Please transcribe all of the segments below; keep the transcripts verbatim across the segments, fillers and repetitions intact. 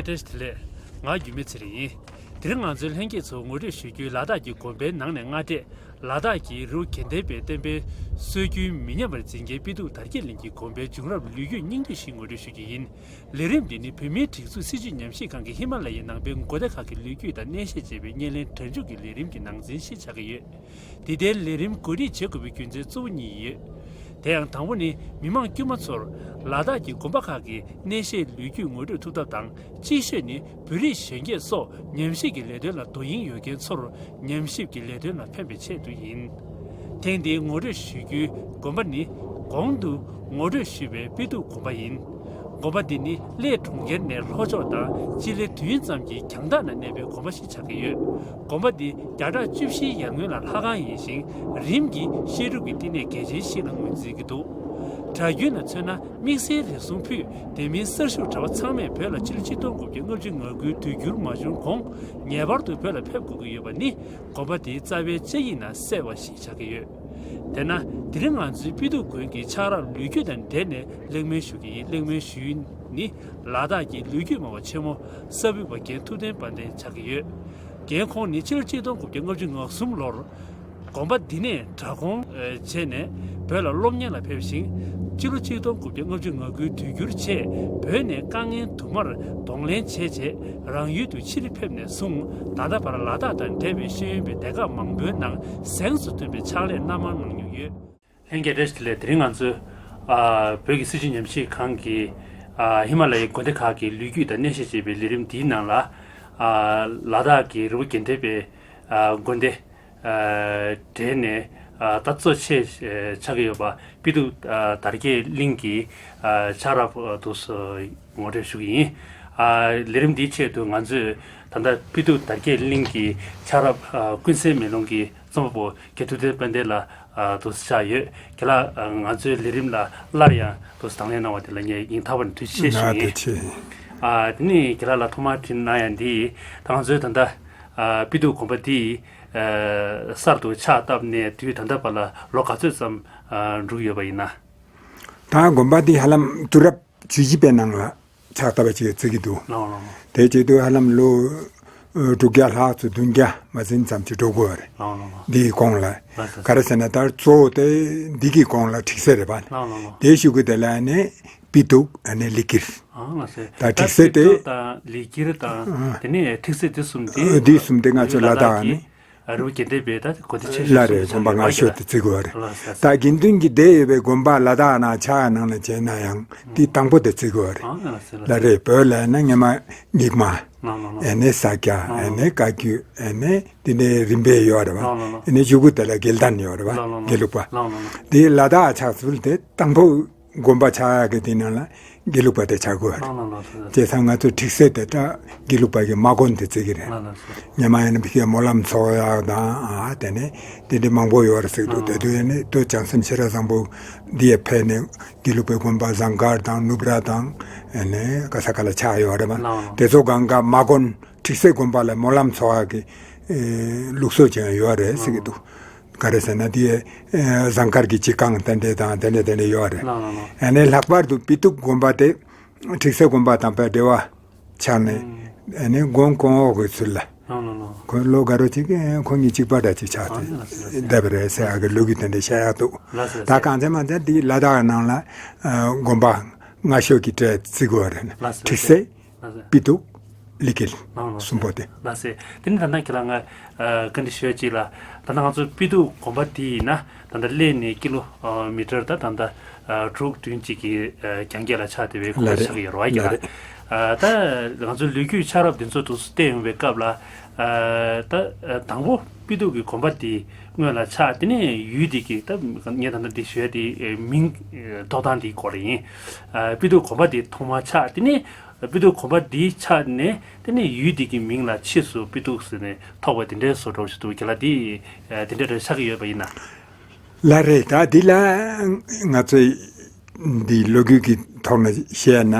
ལྷན་རྒྱས་བཀྲ་ཤིས་བདེ་ལེགས། ང་རྒྱུད་སྨད་ཚེ་རིང་ཡིན། དེ་རིང་ང་ཚོའི་ལྷན་རྒྱས་ཚོ་ངོ་སྤྲོད་ཞུ་རྒྱུའི་ལ་དྭགས་ཀྱི་དགོན་པའི་ནང་ནས་སྔ་གྲས། ལ་དྭགས་ཀྱི་རི་བོ་དགེ་ལྡན་པའི་བསྟན་པའི་སྲོལ་རྒྱུན་མི་ཉམས་པར་འཛིན་མཁན་དཔེ་ཐུབ་དར་རྒྱས་གླིང་གི་དགོན་པའི་བྱུང་རབས་ལོ་རྒྱུས་སྙིང་བསྡུས་ཤིག་ངོ་སྤྲོད་ཞུ་རྒྱུ་ཡིན། ལས་རིམ་འདི་ནི་བོད་མིའི་སྒྲིག་འཛུགས་སྲིད་བྱུས་ཉམས་ཞིབ་ཁང་གིས་ཧི་མ་ལ་ཡའི་ནང་པའི་དགོན་སྡེ་ཁག་གི་ལོ་རྒྱུས་དང་གནས་བཤད་ཅེས་པའི་བརྙན་ལེན་སྒྲ་འཇུག་གི་ལས་རིམ་གྱི་ནང་འཛིན་ཞིག་ཆགས་ཀྱི་ཡོད། འདི་ལྟའི་ལས་རིམ་གོ་སྒྲིག་བྱེད་དགོས་པའི་རྒྱུ་མཚན་གཙོ་བོ་གཉིས་ཡོད། དེ་ཡང་དང་པོ་ནི་མི་མང་དཀྱུས་མ་ཚོར་ལ་དྭགས་ཀྱི་དགོན་པ་ཁག་གི་གནས་བཤད་ལོ་རྒྱུས་ངོ་སྤྲོད་ཐུབ་ཐབས་དང་། གཅིག་ཤོས་ནི་བོད་རིགས་གཞོན་སྐྱེས་སོགས་ཉམས་ཞིབ་ཀྱི་ལས་དོན་ལ་དོ་དབྱིངས་ཡོད་མཁན་ཚོར་ཉམས་ཞིབ་ཀྱི་ལས་དོན་ལ་ཕན་པའི་ཆེད་དུ་ཡིན། ཐེངས་འདིའི་ངོ་སྤྲོད་ཞུ་རྒྱུའི་དགོན་པ་ནི་གོང་དུ་ངོ་སྤྲོད་ཞུས་པའི་དཔེ་ཐུབ་དགོན་པ་ཡིན། དགོན་པ་འདི་ནི་གླེ་གྲོང་ཁྱེར་ནས་ལྷོ་ཕྱོགས་དང་སྤྱི་ལེ་བདུན་ཙམ་གྱི་རྒྱང་ཐག་ན་གནས་པའི་དགོན་པ་ཞིག་ཆགས་ཀྱི་ཡོད། དགོན་པ་འདི་བརྒྱ་ཕྲག་བཅུ་བཞིའི་ཡར་སྔོན་ལ་ལྷ་ཁང་ཡིན་ཞིང་། རིམ་གྱིས་བཤད་སྒྲུབ་ཀྱི་བསྟི་གནས་གལ་ཆེན་ཞིག་ལ་ངོས་འཛིན་གྱི་འདུག་དྲ་རྒྱུན་ལ་མཚོན་ན། དམིགས་བསལ་རེ་ཟུང་ཕུད་དེ་མིན་གསར་ཞུགས་གྲྭ་པ་ཚང་མས་བོད་ལ་ཕྱི་ལོ་ཆིག་སྟོང་དགུ་བརྒྱ་ལྔ་བཅུ་ང་དགུའི་དུས་འགྱུར་མ་བྱུང་གོང་ངེས་པར་དུ་བོད་ལ་ཕེབས་དགོས་ཀྱི་ཡོད་པ་ནི་དགོན་པ་དེའི་རྩ་བའི་བཅའ་ཡིག་ནང་གསལ་བ་ཞིག་ཆགས་ཀྱི་ཡོད། དེས་ན་དེ་རིང་ང་ཚོའི་དཔེ་ཐུབ་དགོན་གྱི་ཆགས་རབས་ལོ་རྒྱུས་དང་འབྲེལ་ནས་གླེང་མོལ་ཞུ་གི་ཡིན། གླེང་མོལ་ཞུ་ཡུལ་ནི་ལ་དྭགས་ཀྱི་ལོ་རྒྱུས་སྨྲ་བ་ཆེན་མོ་གསར་འབུལ་བ་རྒན་ཐུབ་བསྟན་དཔལ་ལྡན་ཆགས་ཀྱི་ཡོད། རྒན་ཁོང་ནི་ཕྱི་ལོ་ཆིག་སྟོང་དགུ་བརྒྱ་ལྔ་བཅུ་ང་གསུམ་ལོར་དགོན་པ་འདི་ནས་གྲྭ་སྐོང་བྱས་ནས་བོད་ལ་སློབ་གཉེར་ལ་ཕེབས་ཤིང་། ཕྱི་ལོ་ཆིག་སྟོང་དགུ་བརྒྱ་ལྔ་བཅུ་ང་དགུའི་དུས་འགྱུར་རྗེས་བོད་ནས་དཀའ་ངལ་དུ་མར་གདོང་ལེན་བྱས་རྗེས་རང་ཡུལ་དུ་ཕྱིར་ཕེབས་ནས་བཟུང་ད་ལྟ་བར་ལ་དྭགས་དང་འབྲེལ་བའི་ཤེས་ཡོན་པའི་སྡེ་ཁག་མང་པོའི་ནང་གཟེངས་སུ་ཐོན་པའི་ཕྱག་ལས་སྣ་མང་གནང་མྱོང་ཡོད། ལྷན་རྒྱས་བཀྲ་ཤིས་བདེ་ལེགས། དེ་རིང་ང་ཚོས་ཨ་བོད་ཀྱི་སྲིད་བྱུས་ཉམས་ཞིབ་ཁང་གི་ཨ་ཧི་མ་ལ་ཡའི་དགོན་སྡེ་ཁག་གི་ལོ་རྒྱུས་དང་གནས་བཤད་ཅེས་པའི་ལས་རིམ་འདིའི་ནང་ལ། ཨ་ལ་དྭགས་ཀྱི་རི་བོ་དགེ་ལྡན་པའི་ཨ་དགོན་སྡེ་ཨ་གྲས་ནས་ཨ་ད་གཙོ་ཆེ་ཆགས་ཀྱི་ཡོད་པ་དཔེ་ཐུབ་ཨ་དར་རྒྱས་གླིང་གི་ཨ་ཆགས་རབས་དུ་སོ་ངོ་སྤྲོད་ཞུ་གི་ཡིན། ཨ་ལས་རིམ་འདིའི་ཆེད་དུ་ང་ཚོས་ད་ལྟ་དཔེ་ཐུབ་དར་རྒྱས་གླིང་གི་ཆགས་རབས་ཨ་ཀུན་གསལ་མེ་ལོང་གི་རྩོམ་པ་པོ་རྒན་ཐུབ་བསྟན་དཔལ་ལྡན་ལགས་ཨ་འདུག་སེ་ཆགས་ཡོད། ཁྱེད་ལགས་ཨ་ང་ཚོའི་ལས་རིམ་ལ་སླར་ཡང་འདུག་སེ་དང་ལེན་གནང་བ་དེ་ལ་ངས་སྙིང་ཐག་པ་ནས་ཐུགས་རྗེ་ཆེ་ཞུ་ཡིན། ང་ཐུགས་རྗེ་ཆེ། ཨ་དེ་ནས་ཁྱེད་ལགས་ལ་ཐོག་མར་དྲི་གནང་ཡ་འདི་ད་ང་ཚོའི་ད་ལྟ་ཨ་དཔེ་ཐུབ་དགོན་པ་འདི་ཨ་གསར་དུ་ཕྱག་བཏབ་ནས་དུས་ད་ལྟ་བར་ལ་ལོ་ག་ཚོད་ཙམ་ཨ་འགྲོ་གི་ཡོད་པ་ཡིན་ན། ད་དགོན་པ་འདི་ཧ་ལམ་དུས་རབས་བཅུ་བཞི་པའི་ནང་ལ་ཕྱག་བཏབ་པ་ཅིག་བརྩི་གི་འདུག་ལགས་ལགས་ལགས། དེ་བྱེད་དུས་ཧ་ལམ་ལོ་ཨ་དྲུག་བརྒྱ་ལྷག་ཙམ་བདུན་བརྒྱ་མ་ཟིན་ཙམ་ཅིག་འགྲོ་དགོས་པ་རེད། ལགས་ལགས་ལགས། འདིའི་གོང་ལ། ལགས་སོ། ག་རེ་ཟེར་ན་ད་གཙོ་བོ་དེ་འདི་གི་གོང་ལ་ཁྲིག་སེ་རེད་པ། ལགས་ལགས་ལགས། དེ་གཞུག་གུ་དེ་ལ་ནི་དཔེ་ཐུབ་ཨ་ནི་ལེགས་སྒྱུར། ཨ་ལགས་སོ། ད་ཁྲིག་སེ་དེ། དཔེ་ཐུབ་དང་ལེགས་སྒྱུར་དང་དེ་ནས་ཁྲིག་སེ་དེ་གསུམ་དེ། ཨ་འདི་གསུམ་དེ་ང་ཚོ་ལ་དྭགས་ནི། ཨ་རི་བོ་དགེ་ལྡན་པའི་ད་དགོན་སྡེ་ཆེ་ཤོས་ལ་རེད། གསུམ་དགོན་པ་ཆགས་སྔ་ཤོས་ཡོད་དེ་བརྩི་དགོས་རེད། ལགས་སོ། ད་དགེ་འདུན་གྱི་སྡེ་ཡོད་པའི་དགོན་པ་ལ་དྭགས་ནང་ཆ་ནང་ལ་བྱས་ན་ཡང་དེ་དང་པོ་དེ་བརྩི་དགོས་རེད། ཨ་ལགས་སོ་ལགས། ལ་རེད། བོད་ལ་ཡིན་ན་སྔ་མ་རྙིང་མ། ལགས་ལགས་ལགས། ཨ་ནི་ས་སྐྱ། ལགས་ལགས། ཨ་ནི་བཀའ་བརྒྱུད། ཨ་ནི་དེ་འདྲའི་རིམ་པས་ཡོད་རེད་པ། ལགས་ལགས་ལགས། ཨ་ནི་གཞུག་གུ་དེ་ལ་དགེ་ལྡན་ཡོད་རེད་པ། ལགས་ལགས་ལགས། དགེ་ལུགས་པ། ལགས་ལགས་ལགས། དེ་ལ་དྭགས་ཆགས་ཚུལ་དེ་དང་པོ། དགོན་པ་ཆགས་ཡག་གི་དེ་ནང་ལ་དགེ་ལུགས་པ་དེ་ཆགས་དགོས་རེད། ལགས་ལགས་ལགས་སོ། བྱས་ཙང་ང་ཚོ་ཁྲིག་སེ་དེ་ད་དགེ་ལུགས་པ་གི་མ་དགོན་དེ་བརྩི་གི་རེད། ལགས་ལགས་སོ། སྔོན་མ་ཡིན་ན་ཕ་གིའི་སྨོན་ལམ་ཚོགས་ཡག་དང་ཨ་དེ་ནས་དེ་འདྲ་མང་པོ་ཡོད་རེད་ཟེར་གི་འདུག་ལགས་ལགས། དེ་དུས་ནི་ད་བྱང་སེམས་ཤེས་རབ་བཟང་པོ་འདི་ཡར་ཕེབས་ནས་དགེ་ལུགས་པའི་དགོན་པ་ཟངས་དཀར་དང་ནུབ་ར་དང་ཨ་ནི་ག་ས་ག་ལ་ཆགས་ཡོད་རེད་པ། ལགས་ལགས། དེ་ཚོ་གང་ག་མ་དགོན་ཁྲིག་སེ་དགོན་པ་ལ་སྨོན་ལམ་ཚོགས་ཡག་གི་ཨེ་ལུགས་སྲོལ་ཅན་ཡོད་རེད་ཟེར་གི་འདུག་ག་རེ་ཟེར་ན་དེ་ཨེ་ཟངས་དཀར་གྱི་སྤྱི་ཁང་དེ་འདྲ་དང་དེ་འདྲ་དེ་འདྲ་ཡོད་རེད། ལགས་ལགས་ལགས། ཨ་ནི་ལྷག་པར་དུ་དཔེ་ཐུབ་དགོན་པ་དེ་ཁྲིག་སེ་དགོན་པ་དང་དཔེ་འབྲེལ་བ་ཆགས་ནས་ཨ་ནི་དགོན་གོང་འོག་གི་ཚུལ་ལ། ལགས་ལགས་ལགས། ཁོ་ལོ་དགའ་རོགས་གཅིག་ཁོ་གཉིས་གཅིག་པ་འདྲ་ཅིག་ཆགས་ཏེ་ལགས་སོ་ལགས་སོ། བསྡད་པ་རེད་ཟེར་ཡག་གི་ལོ་རྒྱུས་དེ་འདྲ་བཤད་ཡག་འདུག་ལགས་སོ་ལགས་སོ། ད་གང་ཚེ་མ་ཚེ་འདི་ལ་དྭགས་ནང་ལ་ཨ་དགོན་པ་སྔ་ཤོས་ཀྱི་གྲས་བརྩི་དགོས་རེད། ལགས་སོ་ལགས་སོ། ཁྲིག་སེ། ལགས་སོ། དཔེ་ཐུབ། ལེགས་སྒྱུར། ལགས་ལགས། གསུམ་པོ་དེ། ལགས་སོ། དེ་ནི་ད་ལྟ་ཁྱེད་རང་ང་ཨ་བཀའ་འདྲི་ཞུ་ཡ་གཅིག་ལ། ད་ལྟ་ང་ཚོ་དཔེ་ཐུབ་དགོན་པ་དེ་ཡིན་ན་ད་ལྟ་གླེ་ནས་ཀི་ལོ་ཨ་མི་ཊར་ད་ད་ལྟ་ཨ་དྲུག་བདུན་གཅིག་གི་ཨ་རྒྱང་རྒྱང་ལ་ཆགས་བསྡད་པའི་དགོན་པ་ལགས་རེད། ཆགས་ཀྱི་ཡོད་རེད་བ། ལགས་རེད། ཨ་ད་ང་ཚོ་ལོ་རྒྱུས་ཆགས་རབས་འདི་ཚོ་དུ་བལྟས་ཡོང་བའི་སྐབས་ལ་ཨ་ད་ཨ་དང་པོ་དཔེ་ཐུབ་ཀྱི་དགོན་པ་དེ་སྔོན་ལ་ཆགས། དེ་ནས་ཡུལ་དེ་གི་ད་ངས་ད་ལྟ་འདི་ཞུ་ཡ་དེ་ཨ་མིང་ཨ་འདོགས་སྟངས་དེའི་སྐོར་ཡིན། ཨ་དཔེ་ཐུབ་དགོན་པ་དེ་ཐོག་མར་ཆགས། དེ་ནས་དཔེ་ཐུབ་དགོན་པ་འདིའི་ཆ་ནས་དེ་ནས་ཡུལ་འདི་གི་མིང་ལ་ཕྱིས་སུ་དཔེ་ཐུབ་ཟེར་ནས་ཐོགས་པ་དེ་འདྲའི་བཟོ་འདྲ་ཞིག་འདུག་ཁྱེད་ལ་འདི་དེ་འདྲ་འདྲ་ཆགས་ཀྱི་ཡོད་པ་ཡིན་ན། ལགས་རེད། ད་འདི་ལ་ང་ཚོས་འདི་ལོ་རྒྱུས་ཀྱི་ཐོག་ནས་བཤད་ན་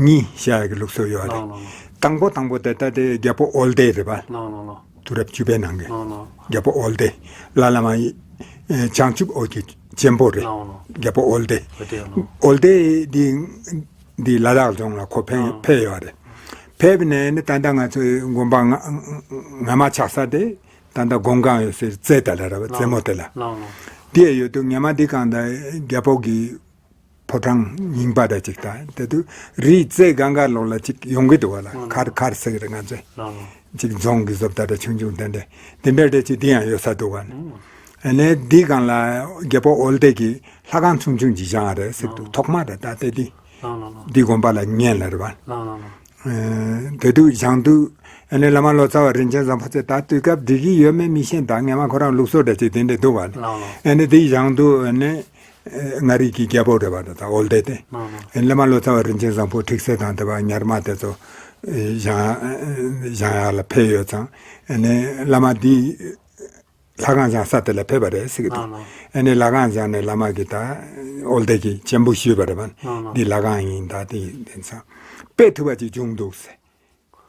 གཉིས་བཤད་ཡག་གི་ལུགས་སྲོལ་ཡོད་རེད། ལགས་ལགས་ལགས། དང་པོ་དང་པོ་དེ་ད་དེ་རྒྱལ་པོ་ཨོལ་ལྡེ་རེད་པ། ལགས་ལགས་ལགས། དུས་རབས་བཅུ་པའི་ནང་གི་ལགས་ལགས། རྒྱལ་པོ་ཨོལ་ལྡེ། ལ་ལ་མ་ཡི་ཨེ་བྱང་ཆུབ་འོད་ཀྱི་གཅེན་པོ་རེད། ལགས་ལགས། རྒྱལ་པོ་ཨོལ་ལྡེ། ཨོལ་ལྡེ་ལགས། ཨོལ་ལྡེ་འདི་འདི་ལ་དྭགས་ལྗོངས་ལ་ཁོ་ཕེབས་ཨ་ཕེབས་ཡོད་རེད། ཕེབས་ནས་ནི་ད་ལྟ་ང་ཚོའི་དགོན་པ་སྔ་སྔ་མ་ཆགས་ས་དེ་ད་ལྟ་དགོན་ཁང་ཡོད་སའི་རྩེ་ད་ལ་ར་བ་རྩེ་མོ་དེ་ལ། ལགས་ལགས། དེ་ཡོད་དུས་སྔ་མ་འདི་གང་ད་རྒྱལ་པོ་གི་ཕོ་བྲང་རྙིང་པ་འདྲ་ཅིག་དང་དེ་དུས་རིའི་རྩེ་སྒང་ག་ལོགས་ལ་ཅིག་ཡོང་གི་འདུག་བ་ལ། ལགས་ལགས། མཁར་མཁར་ཟེར་གི་རེད་ང་ཚོས། ལགས་ལགས། ཅིག་རྫོང་གི་བཟོ་ལྟ་འདྲ་ཆུང་ཆུང་དེ་འདྲ་དེ་འདྲ་འདྲ་ཅིག་དེ་ཡང་ཡོད་ས་འདུག་བ། ཨ་ནི་འདི་སྒང་ལ་རྒྱལ་པོ་འོལ་སྡེ་གི་ལྷ་ཁང་ཆུང་ཆུང་ཅིག་བཞེངས་རེད་ཟེར་འདུག་ཐོག་མ་རེད་ད་དེ་འདི། ལགས་ལགས་ལགས། འདི་དགོན་པ་ལ་ཉན་ལ་རེད་བ། ལགས་ལགས་ལགས། ཨེ་དེ་དུས་བཞེངས་དུས་ཨ་ནི་བླ་མ་ལོ་ཙཱ་བ་རིན་ཆེན་བཟང་པོ་ཚེ་ད་དུས་སྐབས་འགྲིག་གི་ཡོད་མེད་མི་ཤེས་ད་སྔ་མ་ཁོ་རང་ལུགས་སྲོལ་འདྲ་ཅིག་དེ་འདྲ་འདུག་བ། ལགས་ལགས། ཨ་ནི་འདི་བཞེངས་དུས་ཨ་ནི་ཨེ་མངའ་རིས་ཀྱི་རྒྱལ་པོ་རེད་བ་ད་ད་འོལ་སྡེ་དེ། ལགས་ལགས། ཨ་ནི་བླ་མ་ལོ་ཙཱ་བ་རིན་ཆེན་བཟང་པོ་ཁྲིག་སེ་དང་དེ་བ་ཉར་མ་དེ་ཚོ་ཨེ་བཞེངས་ཨེ་བཞེངས་ཡག་ལ་ཕེབས་ཡོད་ཙང་ཨ་ནི་བླ་མ་འདི། ལྷ་ཁང་བཞེངས་ས་དེ་ལ་ཕེབས་པ་རེད་ཟེར་གི་འདུག་ལགས་ལགས། ཨ་ནི་ལྷ་ཁང་བཞེངས་ནས་བླ་མ་གིས་ད་འོལ་སྡེ་གི་གཅེན་པོ་ཞུས་པ་རེད་བ། ལགས་ལགས། འདི་ལྷ་ཁང་ཡིན་ད་དེ་ཡིན་དེང་སང་དཔེ་ཐུབ་པ་ཅིག་བྱུང་འདུག་ཟེར།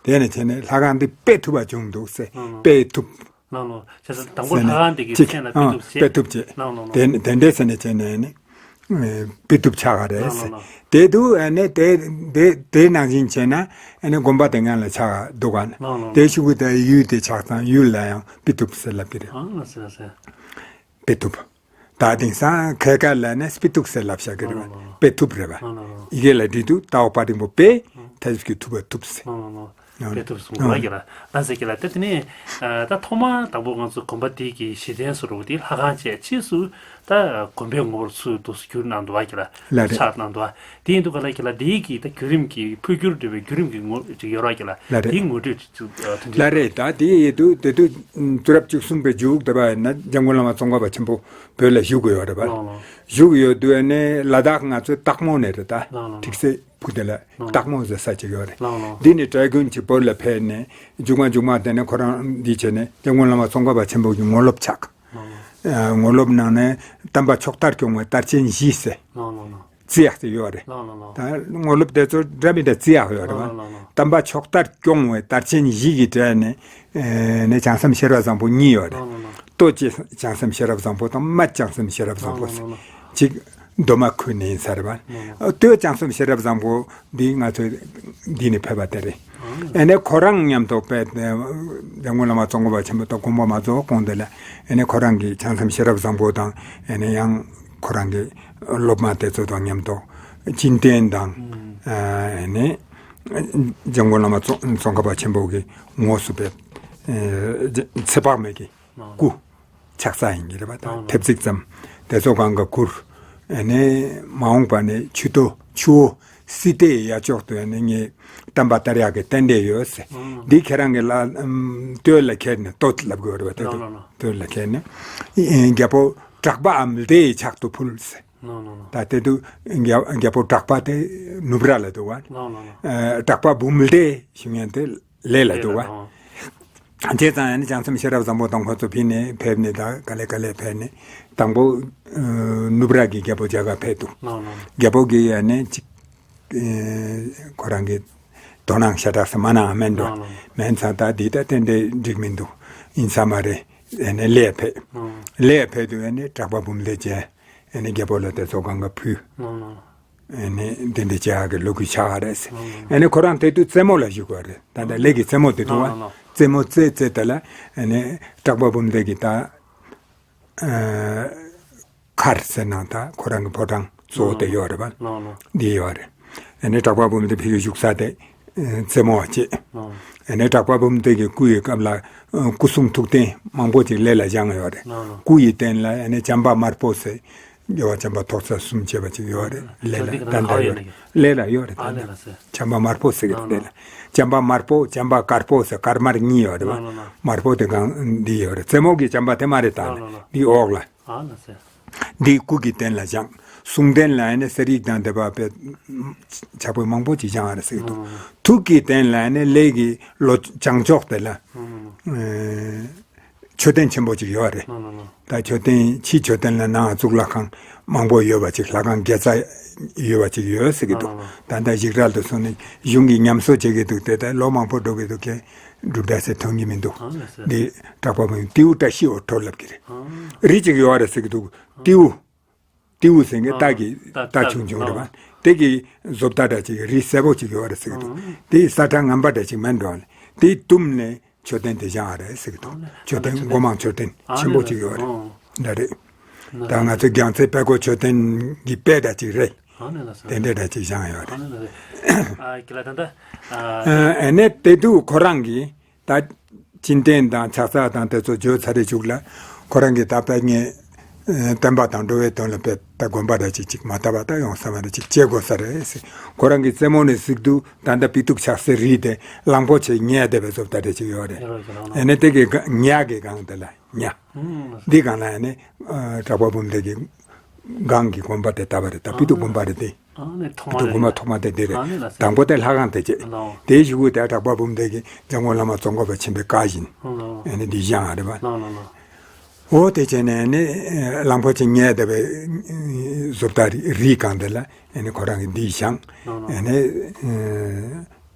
དེ་ནས་བྱས་ནས་ལྷ་ཁང་འདི་དཔེ་ཐུབ་པ་བྱུང་འདུག་ཟེར། ལགས་ལགས། དཔེ་ཐུབ། ལགས་ལགས། བྱས་ཙང་དང་པོ་ཟེར་ནས་ལྷ་ཁང་འདི་གི་ཅིག་མཚན་ལ་དཔེ་ཨང་ཐུབ་ཅེས། དཔེ་ཐུབ་ཅེས། ལགས་ལགས་ལགས། དེ་དེ་འདྲས་ཟེར་ནས་བྱས་ནས་ནི། ཨེ་དཔེ་ཐུབ་ཆགས་ཀ་རེད་ཟེར། ལགས་ལགས་ལགས། དེ་དུས་ཨ་ནི་དེ་དེ་དེ་ནང་བཞིན་བྱས་ན་ཨ་ནི་དགོན་པ་དེ་སྔོན་ལ་ཆགས་འདུག་ག་ནི། ལགས་ལགས་ལགས། དེ་ཤུ་གུ་དེ་ཡུལ་དེ་ཆགས་ཙང་ཡུལ་ལ་ཡང་དཔེ་ཐུབ་ཟེར་ལབ་ཀྱི་རེད། ཨ་ལགས་སེ་ལགས་སེ། དཔེ་ཐུབ། ད་དེང་སང་ཁལ་ཀ་ལ་ནི་སྤི་ཐུབ་ཟེར་ལབ་བཞག་གི་རེད་བ། ལགས་ལགས་ལགས། དཔེ་ཐུབ་རེད་བ། ལགས་ལགས་ལགས། ཡི་གེ་ལ་འབྲི་དུས་ཏའོ་པ་རིང་པོ་པེ། ཐེ་ཟུག་གི་ཐུབ་པ་ཐུབ་ཟེར། ལགས་ལགས་ལགས། དཔེ་ཐུབ་གསུང་གི་རེད་ལ། ལགས་སེ་ཀྱི་ལ་ད་དེ་ནས་ད་ཐོག་མར་དང་པོ་ང་ཚོ་དགོན་པ་འདི་གི་གཞི་རྟེན་སུ་རུ་དེ་ལྷ་ཁང་བཅས་ཕྱིས་སུ་ད་དགོན་པའི་ངོ་བོར་ཚུར་འདུག་སུ་གྱུར་གནང་འདུག་བ་ཀྱི་ལ། ལགས་རེད། ཆགས་གནང་འདུག་བ། དེ་ཡིན་དུས་ག་ལ་ཀྱི་ལ་དེའི་གི་ད་བརྒྱུད་རིམ་གྱི་འཕོ་འགྱུར་འགྲོ་བའི་བརྒྱུད་རིམ་གྱི་ངོ་ཅིག་ཡོད་ར་ཀྱི་ལ། ལགས་རེད། དེའི་ངོ་སྤྲོད་ཅིག་ཅིག་ཐུང་ཐུང་ལགས་རེད། ད་དེ་ཡིན་དུས་དེ་དུས་དུས་རབས་བཅུ་གསུམ་པའི་མཇུག་དེ་བ་ཡིན་ན་འཇམ་མགོན་བླ་མ་ཙོང་ཁ་པ་ཆེན་པོ་བོད་ལ་བཞུགས་དགོས་ཡོད་རེད་བ། ལགས་ལགས། བཞུགས་ཡོད་དུས་ནས་ལ་དྭགས་ང་ཚོའི་སྟག་མོ་ནས་རེད་ད། ལགས་ལགས། ཁྲིག་སེ། བུ་དེ་ལ་ལགས། སྟག་མོ་ཟེར་ས་ཅིག་ཡོད་རེད། ལགས་ལགས། འདི་ནས་གྲྭ་རྒྱུན་གྱི་བོད་ལ་ཕེབས་ནས་མཇུག་མ་མཇུག་མ་དེ་ནས་ཁོ་རང་འདི་བྱས་ནས་སྐྱབས་མགོན་བླ་མ་ཙོང་ཁ་པ་ཆེན་པོ་གི་ངོ་ལོག་ཆགས། ལགས་ལགས། ཨ་ངོ་ལོག་ནང་ནས་བསྟན་པ་ཕྱོགས་མཐར་སྐྱོང་བའི་དར་ཆེན་བཞི་ཟེར། ལགས་ལགས་ལགས། རྩི་ཡག་ཅིག་ཡོད་རེད། ལགས་ལགས་ལགས། ད་ངོ་ལོག་དེ་ཚོ་འདྲ་མི་འདྲ་རྩི་ཡག་ཡོད་རེད་བ། ལགས་ལགས་ལགས། བསྟན་པ་ཕྱོགས་མཐར་སྐྱོང་བའི་དར་ཆེན་བཞི་གི་གྲས་ནས་ཨེ་ནས་བྱང་སེམས་ཤེས་རབ་བཟང་པོ་གཉིས་ཡོད་རེད། ལགས་ལགས་ལགས། སྟོད་ཀྱི་བྱང་སེམས་ཤེས་རབ་བཟང་པོ་དང་སྨད་བྱང་སེམས་ཤེས་རབ་བཟང་པོ་ཟེར། ལགས་ལགས་ལགས། གཅིག་མདོ་སྨད་ཁུལ་ནས་ཡིན་ས་རེད་བ། ལགས་ལགས། སྟོད་བྱང་སེམས་ཤེས་རབ་བཟང་པོ་འདི་ང་ཚོས་འདི་ནས་ཕེབས་པ་དེ་རེད། ཨ་ནི་ཁོ་རང་མཉམ་དུ་དཔེ་འཇམ་མགོན་བླ་མ་ཙོང་ཁ་པ་ཆེན་པོ་དང་དགོངས་པ་མ་རྫོགས་གོང་དེ་ལ་ཨ་ནི་ཁོ་རང་གི་བྱང་སེམས་ཤེས་རབ་བཟང་པོ་དང་ཨ་ནི་ཡང་ཁོ་རང་གི་སློབ་མ་དེ་ཚོ་དང་མཉམ་དུ་ཅིན་ཏེན་དང་ཨ་ནི་འཇམ་མགོན་བླ་མ་ཙོང་ཙོང་ཁ་པ་ཆེན་པོ་གི་ངོ་སུ་པའི་ཚེ་དཔག་མེད་ཀྱི་སྐུ། ཆགས་ས་ཡིན་གྱི་རེད་པ། ད་ཨང་། ཐེབས་ཚིག་ཙམ་དེ་ཚོ་གང་ག་ཁུར། ཨ་ནི་མ་འོངས་པ་ནས་ཆུ་ཏོ་ཆུ་བོ་སི་ཏའི་ཡ་ཅོག་ཏུ་ཨ་ནི་ངས་བསྟན་པ་དར་ཡག་གི་རྟེན་འབྲེལ་ཡོད་ཟེར། ཨང་། འདི་ཁྱེད་རང་གི་ལ་ཨམ་སྟོད་ལ་ཁྱེར་ནས་སྟོད་ལབ་དགོས་རེད་པ། དེ་ལ་ལ་ལ། སྟོད་ལ་ཁྱེར་ནས་ཨེ་རྒྱལ་པོ་གྲགས་པའམ་ལྡེའི་ཕྱག་ཏུ་ཕུལ་ཟེར། ལ་ལ་ལ། ད་དེ་དུས་རྒྱལ་རྒྱལ་པོ་གྲགས་པ་དེ་ནུབ་ར་ལ་འདུག་བ། ལ་ལ་ལ། ཨ་གྲགས་པ་འབུམ་ལྡེ་ཞུ་མཁན་དེ། ལས་ལ་འདུག་བ། ལས་ལ་དང་། བྱས་ཙང་ཡང་ནི་བྱང་སེམས་ཤེས་རབ་བཟང་པོ་དང་ཁོ་ཚོ་ཕྱིན་ནས་ཕེབས་ནས་ད་ག་ལེ་ག་ལེ་ཕེབས་ནས་དང་པོ་ཨ་ནུབ་ར་གི་རྒྱལ་པོ་མཇལ་ག་ཕེབས་འདུག་ལགས་ལགས། རྒྱལ་པོ་གིས་ཡང་ནི་ཅིག་ཨ་ཁོ་རང་གི་དོ་སྣང་ཤ་སྟག་ས་མ་གནང་མེད་འགྲོ། ལགས་ལགས། མེད་ཙང་ད་འདི་ད་ཏན་ཏན་འགྲིག་མི་འདུག་ཡིན་ས་མ་རེད། ཡང་ནི་ལས་ཕེབས། ལགས། ལས་ཕེབས་དུས་ཡང་ནི་གྲགས་པ་འབུམ་ལྡེ་མཇལ། ཨ་ནི་རྒྱལ་པོ་ལ་དེ་ཚོ་གང་ག་ཕུལ། ལགས་ལགས། ཨ་ནི་འདི་འདྲ་བྱ་གི་ལོ་རྒྱུས་ཆགས་རེད་ཟེར། ལགས་ལགས། ཨ་ནི་ཁོ་རང་དེ་དུས་རྩེ་མོ་ལ་བཞུགས་པ་རེད། ད་ལྟ་ལས་ཀྱི་རྩེ་མོ་དེ་འདུག་བ། ལགས་ལགས། རྩེ་མོ་རྩེ་རྩེ་དེ་ལ་ཨ་ནི་གྲགས་པ་འབུམ་ལྡེ་གི་ད་ཨ་མཁར་ཟེར་ན་ད་ཁོ་རང་གི་ཕོ་བྲང་གཙོ་བོ་དེ་ཡོད་རེད་བ། ལགས་ལགས། འདི་ཡོད་རེད། ཨ་ནི་གྲགས་པ་འབུམ་ལྡེ་ཕ་གི་བཞུགས་ས་དེ། རྩེ་མོ་བ་བཅས། ཨ་ནི་གྲགས་པ་འབུམ་ལྡེ་གི་སྐུ་ཡི་སྐབས་ལ་སྐུ་གསུང་ཐུགས་རྟེན་མང་པོ་ཅིག་ལས་ལ་བཞེངས་ཡོད་རེད། སྐུ་ཡི་རྟེན་ལ་ཨ་ནི་བྱམས་པ་དམར་པོ་ཟེར། རྒྱལ་བ་བྱམས་པ་ཐོག་ས་གསུམ་བཅས་པ་ཅིག་ཡོད་རེད། ལས་ལ་ད་ལྟ་ཡོད་རེད། ལས་ལ་ཡོད་རེད། ད་ལྟ་བྱམས་པ་དམར་པོ་ཟེར་གི་ལས་ལ་བྱམས་པ་དམར་པོ་བྱམས་པ་དཀར་པོ་ཟེར་དཀར་དམར་གཉིས་ཡོད་རེད་བ། དམར་པོ་དེ་གང་འདི་ཡོད་རེད། རྩེ་མོ་གི་བྱམས་པ་དེ་མ་རེད། ད་ལྟ་འདི་འོག་ལ། ཨ་ལ་སེ། འདི་སྐུ་གི་རྟེན་ལ་བཞེངས། གསུང་རྟེན་ལ་ཡང་ནི་གསེར་ཡིག་དང་དེ་བ་པའི་ཕྱག་དཔེ་མང་པོ་ཅིག་བཞེངས་ཡོད་རེད་ཟེར་གི་འདུག་ཨང་། ཐུགས་ཀྱི་རྟེན་ལ་ཡང་ནི་ལས་ཀྱི་ལོ་བྱང་ཕྱོགས་དེ་ལ། ཨང་། ཨེ་མཆོད་རྟེན་ཆེན་པོ་ཅིག་ཡོད་རེད། ཨང་ཨང་ཨང་། ད་མཆོད་རྟེན་ཕྱིའི་མཆོད་རྟེན་ལ་ནང་གཙུག་ལག་ཁང་མང་པོ་ཡོད་པ་ཅིག་ལྷ་ཁང་དགེ་རྩ་ཡོད་པ་ཅིག་ཡོད་ཟེར་གི་འདུག་ཨང་ཨང་། ད་ལྟ་ཞིག་རལ་དུ་སོང་ནས་གཞུང་གི་ཉམས་གསོ་བྱེད་ཀྱི་འདུག་དེ་ལྟར་ལོ་མང་པོ་འགྲོ་གི་འདུག་མཁན། སྒྲུབ་གྲྭ་ཟེར་ཐོན་གྱི་མི་འདུག་ཨ་ལ་ཟེར། འདི་གྲགས་པ་མི་ཏིའུ་བཀྲ་ཤིས་འོ་ཐོར་ལབ་ཀྱི་རེད། ཨ། རི་གཅིག་ཡོད་རེད་ཟེར་གྱི་འདུག་ཏིའུ། ཏིའུ་ཟེར་མཁན་ཨ། རྟ་གི་རྟ་རྟ་ཆུང་ཆུང་རེད་པ། ཨ། དེ་གི་བཟོ་ལྟ་འདྲ་ཅིག་རི་སེར་པོ་ཅིག་ཡོད་རེད་ཟེར་གི་འདུག་ཨང་། དེ་ས་ཁྲ་ངན་པ་འདྲ་ཅིག་མིན་འགྲོ་ལ། དེ་བཏུམས་ནས་མཆོད་རྟེན་དེ་བཞེངས་ཡ་རེད་ཟེར་གི་འདུག་ཨང་། མཆོད་རྟེན་སྒོ་མང་མཆོད་རྟེན་ཨང་། ཆེན་པོ་ཅིག་ཡོད་རེད། ཨང་། འདྲ་རེད། ད་ང་ཚོ་རྒྱལ་རྩེ་དཔལ་སྒོར་མཆོད་རྟེན་གྱི་དཔེ་འདྲ་ཅིག་རེད། ཨ་ནི་ལ་སོ། དེ་འདྲ་འདྲ་ཅིག་བཞེངས་ཡོད་རེད། ཨ་ནི་ལ་སོ། ཨ་ཀི་ལ་ད་ལྟ། ཨ། ཨ་ནི་དེ་དུས་ཁོ་རང་གིས་ད་སྦྱིན་བདག་དང་ཕྱག་འཚལ་དང་དེ་ཚོ་བརྗོད་ཚར་རེ་བཅུག་ལ། ཁོ་རང་གིས་ད་དཔེ་ངས་ཨ་བསྟན་པ་དང་འགྲོ་བའི་དོན་ལ་དཔེ་དཔེ་དགོན་པ་འདྲ་ཅིག་ཅིག་མ་བཏབ་པ་ད་ཡོང་ས་མ་རེད། ཅིག་བྱེད་དགོས་ས་རེད་ཟེར། ཁོ་རང་གིས་རྩེད་མོ་ནས་གཟིགས་དུས་ད་ལྟ་པི་ཏུག་ཆགས་སའི་རི་དེ་གླང་པོ་ཆེ་ཉལ་བསྡད་པའི་བཟོ་ལྟ་འདྲ་ཅིག་ཡོད་རེད། ཨ་ནི་དེ་གི་ཉ་གི་སྒང་དེ་ལ། ཉ། ཨང་། འདི་སྒང་ལ་ཡང་ནི་ཨ་གྲགས་པ་འབུམ་ལྡན་གྱི་སྒང་གི་དགོན་པ་དེ་ལྟ་བ་རེད། ད་པི་ཏུ་དགོན་པ་རེད་དེ། ཨ་ནི་ཐོག་པི་མ་ཏུ་དགོན་པ་རེད། ཐོག་མ་དེ་དེ་རེད། ཨ་ནི་ལ་དང་པོ་དེ་ལྷ་ཁང་དེ་བྱས། ཨ་ནི། དེའི་གཞུག་གུ་དེ་གྲགས་པ་འབུམ་ལྡན་གྱི་འཇམ་མགོན་བླ་མ་ཙོང་ཁ་པ་ཆེན་པོའི་བཀའ་བཞིན། ཨ་ནི། ཨ་ནི་འདི་བཞེངས་ཡ་རེད་པ། ཨ་ནི། ཨ་ནི། འོ་དེ་བྱས་ནས་ནི་ཨ་གླང་པོ་ཆེ་ཉལ་བསྡད་པའི་བཟོ་ལྟ་རི་རི་སྒང་དེ་ལ་ཨ་ནི་ཁོ་རང་གིས་འདི་བཞེངས། ཨ་ནི། ཨ་ནི་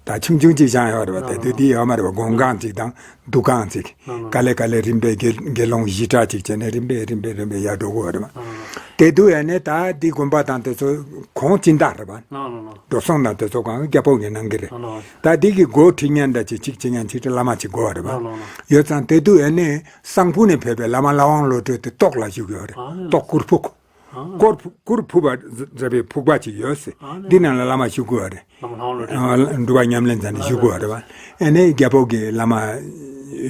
ཨ་ད་ཆུང་ཆུང་ཅིག་བཞེངས་ཡོད་རེད་པ། དེ་དུས་འདི་ཡོད་མ་རེད་པ། སྒོམ་ཁང་ཅིག་དང་འདུ་ཁང་ཅིག་ལ་ལ། ག་ལེ་ག་ལེ་རིམ་པས་དགེ་དགེ་སློང་བཞི་གྲྭ་ཅིག་བྱས་ནས་རིམ་པས་རིམ་པས་རིམ་པས་ཡར་འགྲོ་གི་ཡོད་རེད་པ། ལ་ལ། དེ་དུས་ཡང་ནས་ད་འདི་དགོན་པ་དང་དེ་ཚོ་གོང་སྦྱིན་བདག་རེད་པ། ལ་ལ་ལ། འགྲོ་སོང་དང་དེ་ཚོ་གང་རྒྱལ་པོ་གིས་གནང་གི་རེད། ལ་ལ། ད་འདི་གི་སྒོ་ཁྲི་གཉན་འདྲ་ཅིག་ཅིག་ཅིག་ཡང་ཅིག་བླ་མ་ཅིག་དགོས་པ་རེད་པ། ལ་ལ་ལ། ཡོད་ཙང་དེ་དུས་ཡང་ནས་གསང་ཕུ་ནས་ཕེབས་པའི་བླ་མ་ལྷ་དབང་བློ་གྲོས་དེ་ཏོག་ལ་བཞུགས་ཡོད་རེད། ཨ་ལ་ལ། ཏོག་གུར་ཕུབ། ཨ། གུར་ཕུ་གུར་ཕུབ་པ་འདྲ་བའི་ཕུག་པ་ཅིག་ཡོད་ཟེར། ཨ་ནི། འདི་ནང་ལ་བླ་མ་བཞུགས་དགོས་པ་རེད། བླ་མ་ལྷ་དབང་བློ་གྲོས། ཨ། འགྲུབ་པ་ཉམས་ལེན་མཛད་ནས་བཞུགས་དགོས་པ་རེད་པ། ཨ་ནི་རྒྱལ་པོ་གིས་བླ་མ་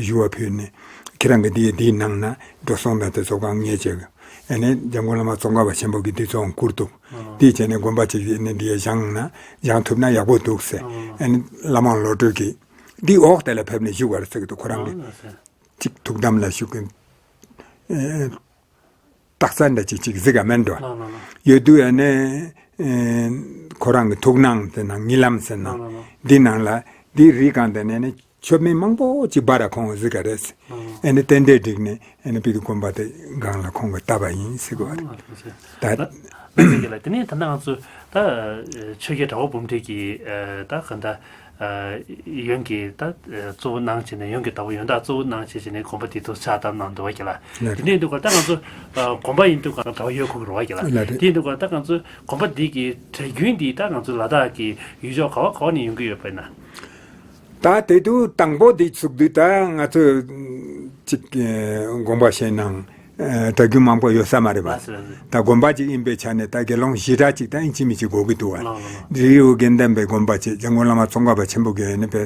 ཞུ་བ་ཕུལ་ནས་ཁྱེད་རང་གིས་འདི་འདིའི་ནང་ན་འགྲོ་སོང་དང་དེ་ཚོ་གང་ངས་བྱེད། ཨ་ནི་འཇམ་མགོན་བླ་མ་ཙོང་ཁ་པ་ཆེན་པོ་གིས་འདི་ཚོ་བསྐུར་འདུག་ཨ། འདི་བྱས་ནས་དགོན་པ་ཅིག་ཨ་ནི་འདི་བཞེངས་ན་བཞེངས་ཐུབ་ན་ཡག་པོ་འདུག་ཟེར། ཨ། ཨ་ནི་བླ་མ་བློ་གྲོས་ཀྱིས་འདི་འོག་དེ་ལ་ཕེབས་ནས་བཞུགས་པ་རེད་ཟེར་གི་འདུག་ཁོ་རང་གིས། ཨ། ཅིག་ཐུགས་དམ་ལ་བཞུགས་གི། ཨ། སྟག་རྩ་འདྲ་ཅིག་ཅིག་གཟིགས་ག་མེད་འགྲོ། ལ་ལ་ལ། ཡོད་དུས་ཡང་ནས་ཨེ་ཁོ་རང་གི་ཐུགས་སྣང་དེ་ནང་གཉིད་ལམ་ཟེར་ན། ལ་ལ་ལ། འདི་ནང་ལ་འདི་རི་སྒང་དེ་ནས་ནི་མཆོད་མེ་མང་པོ་ཅིག་འབར་ར་ཁོང་གཟིགས་ག་རེད། ལ་ལ། ཨེ་ནི་རྟེན་འབྲེལ་བསྒྲིགས་ནས་ཨེ་ནི་པི་ཏུ་དགོན་པ་དེ་སྒང་ལ་ཁོང་གིས་བཏབ་པ་ཡིན་ཟེར་གི་བ་རེད། ལ་ལ་ལ། ད། ད་དེ་ནས་ད་ལྟ་ང་ཚོ་ད་ཆོས་རྒྱལ་གྲགས་པ་འབུམ་ཕྲུག་གི་ད་ག་འདྲ། ཡོན་གྱི་ད་གཙོ་བོ་གནང་བྱས་ནས་ཡོན་གྱི་ད་བོ་ཡོན་བདག་གཙོ་བོ་གནང་བྱས་བྱས་ནས་དགོན་པ་འདི་ཚོ་ཕྱག་བཏབ་གནང་འདུག་བ་གི་ལ། ལགས་རེད། དེ་འདྲ་ཡིན་དུས་ཀ་ད་ང་ཚོ་དགོན་པ་ཡིན་དུས་ཀ་ད་བོ་ཡོད་ཁུག་རུ་བ་གི་ལ། ལགས་རེད། དེ་ཡིན་དུས་ཀ་ད་ང་ཚོ་དགོན་པ་འདི་གི་གྲྭ་རྒྱུན་འདི་ད་ང་ཚོ་ལ་དྭགས་ཀྱི་ཡུལ་ཕྱོགས་ག་བ་ག་བ་ནས་ཡོང་གི་ཡོད་པ་ཡིན་ན། ད་དེ་དུས་དང་པོ་འདི་ཚུགས་དུས་ད་ང་ཚོ་ཅིག་དགོན་པ་བཤད་ནང་། ཨ། གྲྭ་རྒྱུན་མང་པོ་ཡོད་ས་མ་རེད་པ། ལགས་སོ་ལགས་སོ། ད་དགོན་པ་ཅིག་ཡིན་པའི་ཆ་ནས་ད་དགེ་སློང་ཞེ་དྲག་ཅིག་ད་ཡིན་གཅིག་མིན་གཅིག་དགོས་ཀྱི་འདུག་བ། ལགས་ལགས་ལགས། རི་བོ་དགེ་ལྡན་པའི་དགོན་པ་ཅིག་འཇམ་མགོན་བླ་མ་ཙོང་ཁ་པ་ཆེན་པོ་གིས་ནི་པའི་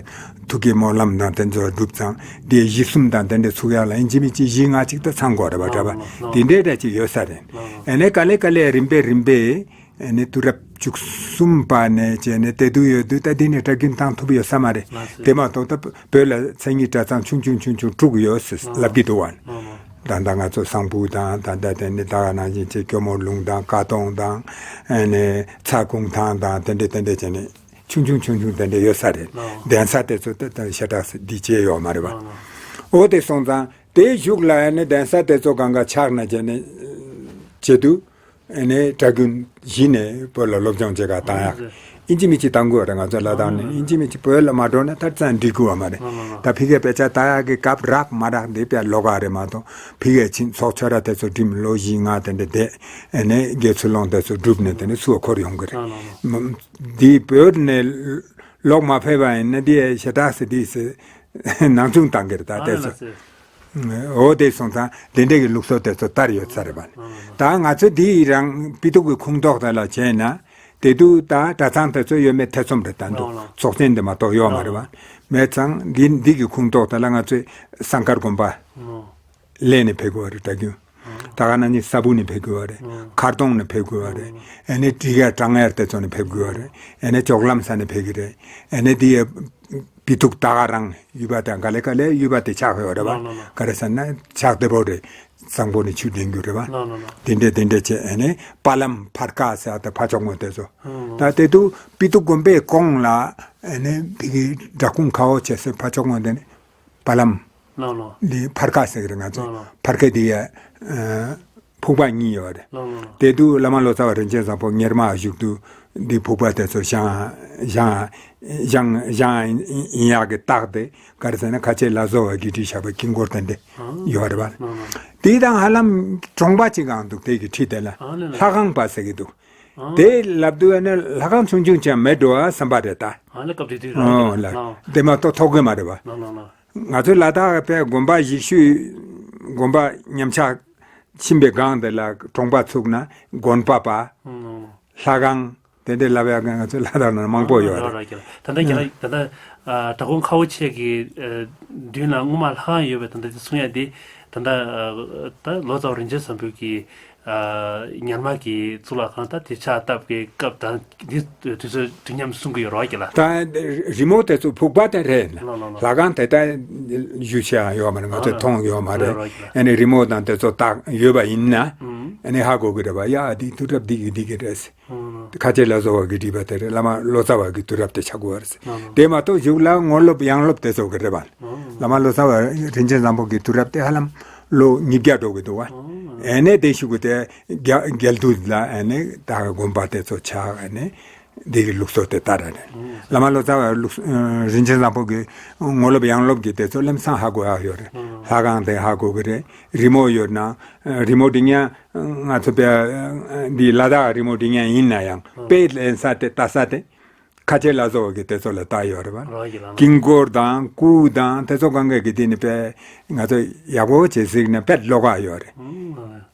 ཐུགས་བསྐྱེད་སྨོན་ལམ་དང་དེ་ཚོ་བསྒྲུབས་ཙང་དེ་གཞི་གསུམ་དང་དེ་འདྲ་ཚུགས་ཡག་ལ་ཡིན་གཅིག་མིན་གཅིག་བཞི་ལྔ་ཅིག་ད་ཚང་དགོས་རེད་པ། ལགས་གྲྭ་པ་ལགས་ལགས། དེ་འདྲའི་འདྲ་ཅིག་ཡོད་ས་རེད། ལགས་ལགས། ཨ་ནི་ག་ལེ་ག་ལེ་རིམ་པས་རིམ་པས་ཨ་ནི་དུས་རབས་བཅུ་གསུམ་པ་ནས་བྱས་ནས་དེ་དུས་ཡོད་དུས་ད་དེ་ནས་གྲྭ་རྒྱུན་བཏང་ཐུབ་ཡོད་ས་མ་རེད། ལགས་སོ། དེ་མ་གཏོགས་ད་བོད་ལ་མཚན་ཉིད་གྲྭ་ཚང་ཆུང་ཆུང་ཆུང་ཆུང་དྲུག་ཡོད་ཟེར་ལགས་ལབ་ཀྱི་འདུག་བ། ལགས་ལགས། ད་ལྟ་ང་ཚོ་གསང་ཕུ་དང་ད་ལྟ་དེ་ནི་ད་ག་ནང་བཞིན་ཆེ་སྐྱོར་མོ་ལུང་དང་ཀ་སྟོང་དང་ཨ་ནི་ཚ་ཁུང་ཐང་དང་དེ་འདྲས་དེ་འདྲས་བྱས་ནས་ཆུང་ཆུང་ཆུང་ཆུང་དེ་འདྲས་ཡོད་ས་རེད། ལགས། གདན་ས་དེ་ཚོ་ད་ད་ཞེ་དྲག་འདི་བྱས་ཡོད་མ་རེད་པ། ལགས་ལགས། འོ་དེ་སོང་ཙང་དེའི་གཞུག་ལ་ཨ་ནི་གདན་ས་དེ་ཚོ་གང་ག་ཆག་ན་བྱས་ནས་བྱེད་དུས། ཨ་ནི་གྲྭ་རྒྱུན་གཞི་ནས་བོད་ལ་སློབ་སྦྱོང་བྱེད་ག་བཏང་ཡག་ཨིན་ཅི་མིན་ཅི་བཏང་དགོས་རེད། ང་ཚོ་ལ་དྭགས་ནས་ཨིན་ཅི་མིན་ཅི་བོད་ལ་མ་འགྲོ་ན་ད་རྩ་འགྲིག་གི་ཡོད་མ་རེད། ད་ཕ་གིར་དཔེ་ཆ་ལྟ་ཡག་གི་སྐབས་རག་མ་རག་འདི་དཔེ་ལོགས་ཀ་རེད་མ་གཏོགས་ཕ་གིར་ཕྱིན་ཚོགས་ཆོས་ར་དེ་ཚོ་འགྲིམ་ལོ་བཞི་ལྔ་དེ་འདྲ་བསྡད། ཨ་ནི་དགེ་ཚུལ་སློང་དེ་ཚོ་བསྒྲུབས་ནས་དེ་ནས་ཚུར་འཁོར་ཡོང་གི་རེད། འདི་བོད་ནས་ལོག་མ་ཕེབས་པ་ཡིན་ན་འདི་ཞེ་དྲག་ཟེར་འདི་ཟེར་ནང་ཆུང་བཏང་གི་རེད། ད་དེ་ཚོ། འོ་དེ་སོང་ཙང་དེ་འདྲ་གི་ལུགས་སྲོལ་དེ་ཚོ་དར་ཡོད་ས་རེད་པ། ད་ང་ཚོ་འདི་ཡི་རང་པི་ཏུ་གི་ཁུངས་གཏོགས་དེ་ལ་བྱས་ན་དེ་དུས་ད་གྲྭ་ཚང་དེ་ཚོ་ཡོད་མེད་ཐེ་ཚོམ་རེད། ད་འདུག་ཚོགས་ཆེན་དེ་མ་གཏོགས་ཡོད་མ་རེད་པ། མེད་ཙང་འདི་འདི་གི་ཁུངས་གཏོགས་དེ་ལ་ང་ཚོས་ཟངས་དཀར་དགོན་པ་ལས་ནས་ཕེབས་དགོས་པ་རེད། གྲྭ་རྒྱུན་ད་ག་ནང་བཞིན་ས་སྦུག་ནས་ཕེབས་དགོས་པ་རེད། མཁར་གདོང་ནས་ཕེབས་དགོས་པ་རེད། ཨ་ནི་ཊི་ག་བྲག་དངར་དེ་ཚོ་ནས་ཕེབས་དགོས་པ་རེད། ཨ་ནི་ལྕོག་ལམ་ས་ནས་ཕེབས་ཀྱི་རེད། ཨ་ནི་འདི་ཡ། པི་ཏུག་ད་ག་རང་ཡུལ་པ་དང་ག་ལེ་ག་ལེ་ཡུལ་པ་དེ་ཆགས་ཡོད་རེད་པ། ལགས་ལགས་ལགས། ག་རེ་ཟེར་ན་ཆགས་བདེ་པོ་རེད། བཟང་པོ་ནས་ཆུ་ལྡན་རྒྱུ་རེད་པ། ལགས་ལགས་ལགས། དེ་འདྲས་དེ་འདྲས་བྱས་ཨ་ནི་པ་ལམ་ཕར་ཀ་ཟེར་ཨ་ད་ཕ་ཕྱོགས་ངོས་དེ་ཚོ། ལགས་ལགས། ད་དེ་དུས་པི་ཏུག་དགོན་པའི་གོང་ལ་ཨ་ནི་ཕ་གི་སྦྲ་ཁུང་ཁ་བོ་བྱས་སའི་ཕ་ཕྱོགས་ངོས་དེ་ནི་པ་ལམ། ལགས་ལགས། འདི་ཕར་ཀ་ཟེར་གི་རེད་ང་ཚོ། ལགས་ལགས། ཕར་ཀ་འདི་ཡ། ཕུག་པ་གཉིས་ཡོད་རེད། ལགས་ལགས་ལགས། དེ་དུས་བླ་མ་ལོ་ཙཱ་བ་རིན་ཆེན་བཟང་པོ་གཉེར་མ་བཞུགས་དུས་འདི་ཕུག་པ་དེ་ཚོ་བཞེངས་བཞེངས་བཞེངས་བཞེངས་ཡག་གི་རྟགས་དེ་ག་རེ་ཟེར་ན་ཁ་ཆེ་ལ་བཟོ་བ་གི་བྲིས་བཞག་པའི་དཀྱིལ་འཁོར་དེ་འདྲ་ཡོད་རེད་པ། ལགས་ལགས། དེ་དང་ཧ་ལམ་གྲོང་པ་གཅིག་གང་འདུག་དེ་གི་ཁྲི་དེ་ལ་ལྷ་ཁང་པ་ཟེར་གི་འདུག་ཨ། དེ་ལབ་དུས་ཨ་ནི་ལྷ་ཁང་ཆུང་ཆུང་ཅང་མེད་འགྲོ་བ་བསམ་པ་རེད་ད། ཨ་ནི་སྐབས་དེ་དུས་ཨོ་རང་ལ་ལ། དེ་མ་གཏོགས་ཐོགས་ཀྱི་མ་རེད་བ། ལ་ལ་ལ། ང་ཚོའི་ལ་དྭགས་པའི་དགོན་པ་ཞིག་ཤུལ་དགོན་པ་ཉམས་ཆག་ཕྱིན་པའི་སྒང་དེ་ལ་གྲོང་པ་ཚུགས་ན་དགོན་པ་པ། ཨ་ལ་ལ། ལྷ་ཁང་དེ་འདྲའི་ལབ་ཡག་ང་ཚོའི་ལ་དྭགས་ནང་མང་པོ་ཡོད་རེད། རེད་རེད། ད་ལྟ་ཁྱེད་རང་ད་ལྟ་ཨ་གྲྭ་ཁོང་ཁ་བོ་ཆེ་གི་ཨ་མདུན་ལ་སྔོན་མ་ལྷ་ཁང་ཡོད་པའི་ད་ལྟ་དེ་གསུང་ཡ་དེ་ད་ལྟ་ཨ་ད་ལོ་ཙཱ་བ་རིན་ཆེན་བཟང་པོ་གི་ཨ་ཉར་མ་གི་གཙུག་ལག་ཁང་ད་དེ་ཕྱག་བཏབ་གི་སྐབས་དང་དེ་དུས་ཚོད་དུས་མཉམ་གསུང་གི་ཡོད་རེད་ཀྱི་ལ། ད་རི་མོ་དེ་ཚོ་ཕུག་པ་དེ་རེད། ལ་ལ་ལ། ལྷ་ཁང་དེ་ད་བཞུགས་བྱས་ཡོད་མ་རེད། ང་ཚོ་མཐོང་ཡོད་མ་རེད། རེད་རེད་ཀྱི་ལ། ཨ་ནི་རི་མོ་དང་དེ་ཚོ་བཏགས་ཡོད་པ་ཡིན་ན་ཨ་ནི་ཧ་གོ་གི་རེད་པ། ཡ་འདི་དུས་རབས་འདི་གི་འདི་གི་རེད། ཁ་ཆེ་ལ་བཟོ་བ་གི་བྲིས་པ་དེ་རེད། བླ་མ་ལོ་ཙཱ་བ་གི་དུས་རབས་དེ་ཆགས་དགོས་པ་རེད། དེ་མ་གཏོགས་གཞུག་ལ་དངོས་སློབ་ཡང་སློབ་དེ་ཚོ་གི་རེད་པ། བླ་མ་ལོ་ཙཱ་བ་རིན་ཆེན་བཟང་པོ་གི་དུས་རབས་དེ་ཧ་ལམ་ལོ་ཉིས་བརྒྱ་འགྲོ་གི་འདུག་བ། ཨེ་ནས་དེ་ཤུ་གི་དེ་རྒྱ་རྒྱལ་དུས་ལ་ཨེ་ནས་ད་དགོན་པ་དེ་ཚོ་ཆགས། ཨེ་ནས་འདི་གི་ལུགས་སྲོལ་དེ་ལྟར་རེད། བླ་མ་ལོ་ཙཱ་བ་ལུགས་རིན་ཆེན་བཟང་པོ་གི་དངོས་སློབ་ཡང་སློབ་གི་དེ་ཚོ་ལམ་སང་ཧ་གོ་ཡག་ཡོད་རེད། ལྷ་ཁང་དེ་ཧ་གོ་གི་རེད། རི་མོ་ཡོད་ན་རི་མོ་འབྲི་མཁན་ང་ཚོ་པའི་འདི་ལ་དྭགས་རི་མོ་འབྲི་མཁན་ཡིན་ན་ཡང་དཔེ་ལེན་ས་དེ་ལྟ་ས་དེ་ཁ་ཆེ་ལ་བཟོ་བ་གི་དེ་ཚོ་ལ་ལྟ་ཡོད་རེད་བ། རེད་ཀྱི་ལ། དཀྱིལ་འཁོར་དང་སྐུ་དང་དེ་ཚོ་གང་ག་གི་དེ་ནི་དཔེ་ང་ཚོ་ཡག་པོ་བྱེད་ཟིག་ན་དཔེ་ལོག་ག་ཡོད་རེད།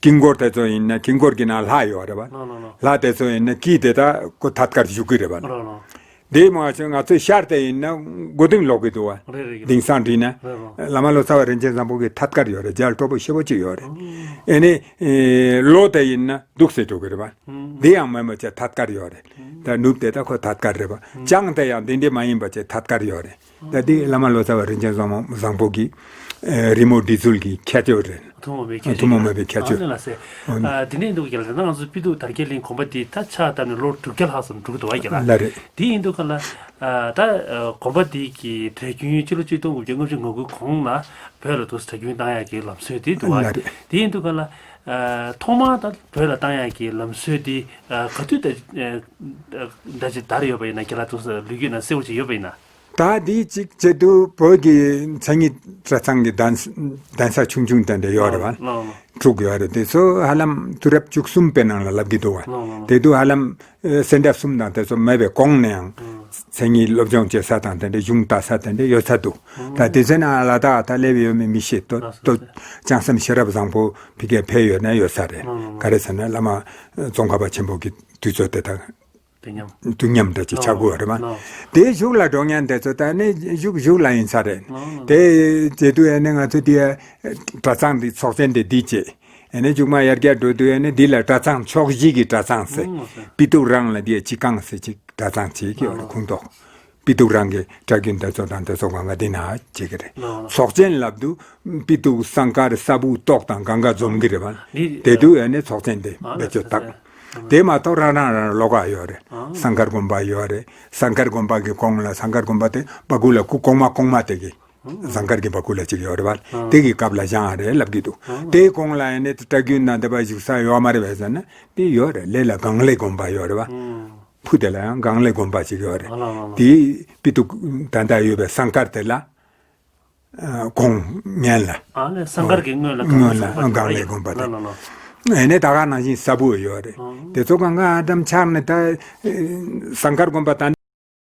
དཀྱིལ་འཁོར་དེ་ཚོ་ཡིན་ན་དཀྱིལ་འཁོར་གྱི་ནང་ལྷ་ཡོད་རེད་བ། ལ་ལ་ལ། ལྷ་དེ་ཚོ་ཡིན་ན་དཀྱིལ་དེ་ད་ཁོ་ཐད་ཀར་བཞུགས་ཀྱི་རེད་བ། ལ་ལ། དེ་མ་ཚད་ང་ཚོའི་ཤར་དེ་ཡིན་ན་སྒོ་གདིང་ལོག་གི་འདུག་བ། རེད་རེད། དེང་སང་བྲིས་ན། རེད་རེད། བླ་མ་ལོ་ཙཱ་བ་རིན་ཆེན་བཟང་པོ་གི་ཐད་ཀར་ཡོད་རེད། མཇལ་སྤྲོ་པོ་ཞེ་པོ་ཅིག་ཡོད་རེད། ཨེ་ནི་ལོ་དེ་ཡིན་ན་འདུག་སེ་འགྲོ་གི་རེད་བ། འདི་ཡང་མེད་མ་ཚད་ཐད་ཀར་ཡོད་རེད། ད་ནུབ་དེ་ད་ཁོ་ཐད་ཀར་རེད་བ། བྱང་དེ་ཡང་འདི་འདྲ་མ་ཡིན་པ་ཚད་ཐད་ཀར་ཡོད་རེད། ད་འདི་བླ་མ་ལོ་ཙཱ་བ་རིན་ཆེན་བཟང་མོ་བཟང་པོ་གི་ཨེ་རི་མོ་འབྲི་ཚུལ་གྱི་ཁྱད་ཆོས་རེད། ཐུན་མོང་མའི་ཁྱད་ཆོས། ཐུན་མོང་མ་བའི་ཁྱད་ཆོས། ཨ་ནི་ལ་སེ། ཨ་འདི་ནས་འདུག་ཡ་ལ་ད་ང་ཚོ་སྤི་ཏོག་དར་རྒྱས་གླིང་དགོན་པ་འདི་ད་ཕྱག་བཏབ་ནས་ལོ་དྲུག་བརྒྱ་ལྷག་ཙམ་འགྲོ་གི་འདུག་བ་ཡ་ལ། ལ་རེད། དེ་ཡིན་དུས་ག་ལ་ཨ་ད་ཨ་དགོན་པ་འདི་གི་གྲྭ་རྒྱུན་སྤྱི་ལོ་ཆིག་སྟོང་དགུ་བརྒྱ་ལྔ་བཅུ་ང་དགུ་གོང་ལ་བོད་ལ་འདུག་སེ་གྲྭ་རྒྱུན་བཏང་ཡ་གི་ལམ་སྲོལ་འདི་འདུག་བ། ལ་རེད། དེ་ཡིན་དུས་ག་ལ་ཨ་ཐོག་མར་ད་བོད་ལ་བཏང་ཡ་གི་ལམ་སྲོལ་འདི་ཨ་ག་དུས་ད་ཨ་ད་ཅིག་དར་ཡོད་པ་ཡིན་ན་ཁྱེད་ལ་འདུག་སེ་ལོ་རྒྱུས་ན་གསལ་བོ་ཅིག་ཡོད་པ་ཡིན་ན། ད་འདི་གཅིག་བྱེད་དུས་བོད་ཀྱི་མཚན་ཉིད་གྲྭ་ཚང་གི་གདན་གདན་ས་ཆུང་ཆུང་དེ་འདྲ་ཡོད་རེད་བ། ལགས་ལགས། དྲུག་ཡོད་རེད། དེ་ཚོ་ཧ་ལམ་དུས་རབས་བཅུ་གསུམ་པའི་ནང་ལ་ལབ་ཀྱི་འདུག་བ། ལགས་ལགས། དེ་དུས་ཧ་ལམ་ཨེ་སེ་འབྲས་གསུམ་དང་དེ་ཚོ་མེད་པའི་གོང་ནས་ཡང་མཚན་ཉིད་སློབ་སྦྱོང་བྱེད་ས་དང་དེ་འདྲ་གཞུང་ལྟ་ས་དེ་འདྲ་ཡོད་ས་འདུག། ད་དེ་ཚོའི་ནང་ལ་ད་ད་སླེབས་ཡོད་མེད་མི་ཤེས། ལྟོ་ལྟོ་ལྕང་སེམས་ཤེས་རབ་བཟང་པོ་ཕ་གིར་ཕེབས་ཡོད་ན་ཡོད་ས་རེད། ལགས་ལགས། ག་རེ་ཟེར་ན་བླ་མ་ཙོང་ཁ་པ་ཆེན་པོ་གི་དུས་ཚོད་དེ་དང་། དུས་མཉམ། དུས་མཉམ་འདྲ་ཅིག་ཆགས་དགོས་རེད་མ། ལགས། དེའི་གཞུག་ལ་འགྲོ་མཁན་དེ་ཚོ་ད་ནི་གཞུག་གཞུག་ལ་ཡིན་ས་རེད། ལགས་ལགས། དེ་བྱེད་དུས་ཨ་ནི་ང་ཚོ་དེ་གྲྭ་ཚང་འདི་ཚོགས་ཆེན་དེ་འདི་བྱེད། ཨ་ནི་མཇུག་མ་ཡར་རྒྱས་འགྲོ་དུས་ཨ་ནི་འདི་ལ་གྲྭ་ཚང་ཕྱོགས་བཞི་གི་གྲྭ་ཚང་ཟེར། ལགས་ལགས། སྤི་ཏོག་རང་ལ་འདི་སྤྱི་ཁང་ཟེར་ཅིག་གྲྭ་ཚང་བྱེད་ཀྱི་ཡོད་རེད། ལགས་ལགས། ཁུངས་གཏོགས། སྤི་ཏོག་རང་གི་གྲྭ་རྒྱུན་དེ་ཚོ་དང་དེ་ཚོ་གང་ག་འདི་ན་བྱེད་ཀྱི་རེད། ལགས་ལགས། ཚོགས་ཆེན་ལབ་དུས་སྤི་ཏོག་སང་དཀར་ས་བུག་ཏོག་དང་གང་ག་འཛོམས་ཀྱི་རེད་བ། འདི་དེ་དུས་ཨ་ནི་ཚོགས་ཆེན་དེ་ཨ་བེད་སྤྱོད་བཏང་། དེ་མ་གཏོགས་རང་རང་རང་ལོགས་ཀ་ཡོད་རེད། ཨ་སང་དཀར་དགོན་པ་ཡོད་རེད། སང་དཀར་དགོན་པ་གི་གོང་ལ་སང་དཀར་དགོན་པ་དེ་སྦ་ཁུག་ལ་སྐུ་གོང་མ་གོང་མ་དེ་གི་སང་དཀར་གྱི་སྦ་ཁུག་ལ་གཅིག་ཡོད་རེད་བ། དེ་གི་སྐབས་ལ་བཞེངས་རེད་ལབ་ཀྱི་འདུག། དེའི་གོང་ལ་ཨ་ནི་གྲྭ་རྒྱུན་ནང་དེ་པ་བཞུགས་ས་ཡོད་མ་རེད་བས་ཟེར་ན་དེ་ཡོད་རེད། ལས་ལ་གང་ལས་དགོན་པ་ཡོད་རེད་བ། ཕུ་དེ་ལ་ཡང་གང་ལས་དགོན་པ་ཅིག་ཡོད་རེད། ཨ་ལ་ལ་ལ། དེའི་སྤི་ཏོག་ད་ལྟ་ཡོད་པའི་སང་དཀར་དེ་ལ་ཨ་གོང་སྔོན་ལ། ཨ་ནི་སང་དཀར་གྱི་སྔོན་ལ་གང་སྔོན་ལ་སང་དཀར་གྱི་གང་ལས་དགོན་པ་དེ། ལ་ལ་ལ། ཨ་ནི་ད་ག་ནང་བཞིན་ས་བུ་ཡོད་རེད། ཨ་དེ་ཚོ་གང་ག་ཨ་དམ་ཆགས་ནས་ད་ཨེ་སང་དཀར་དགོན་པ་ད་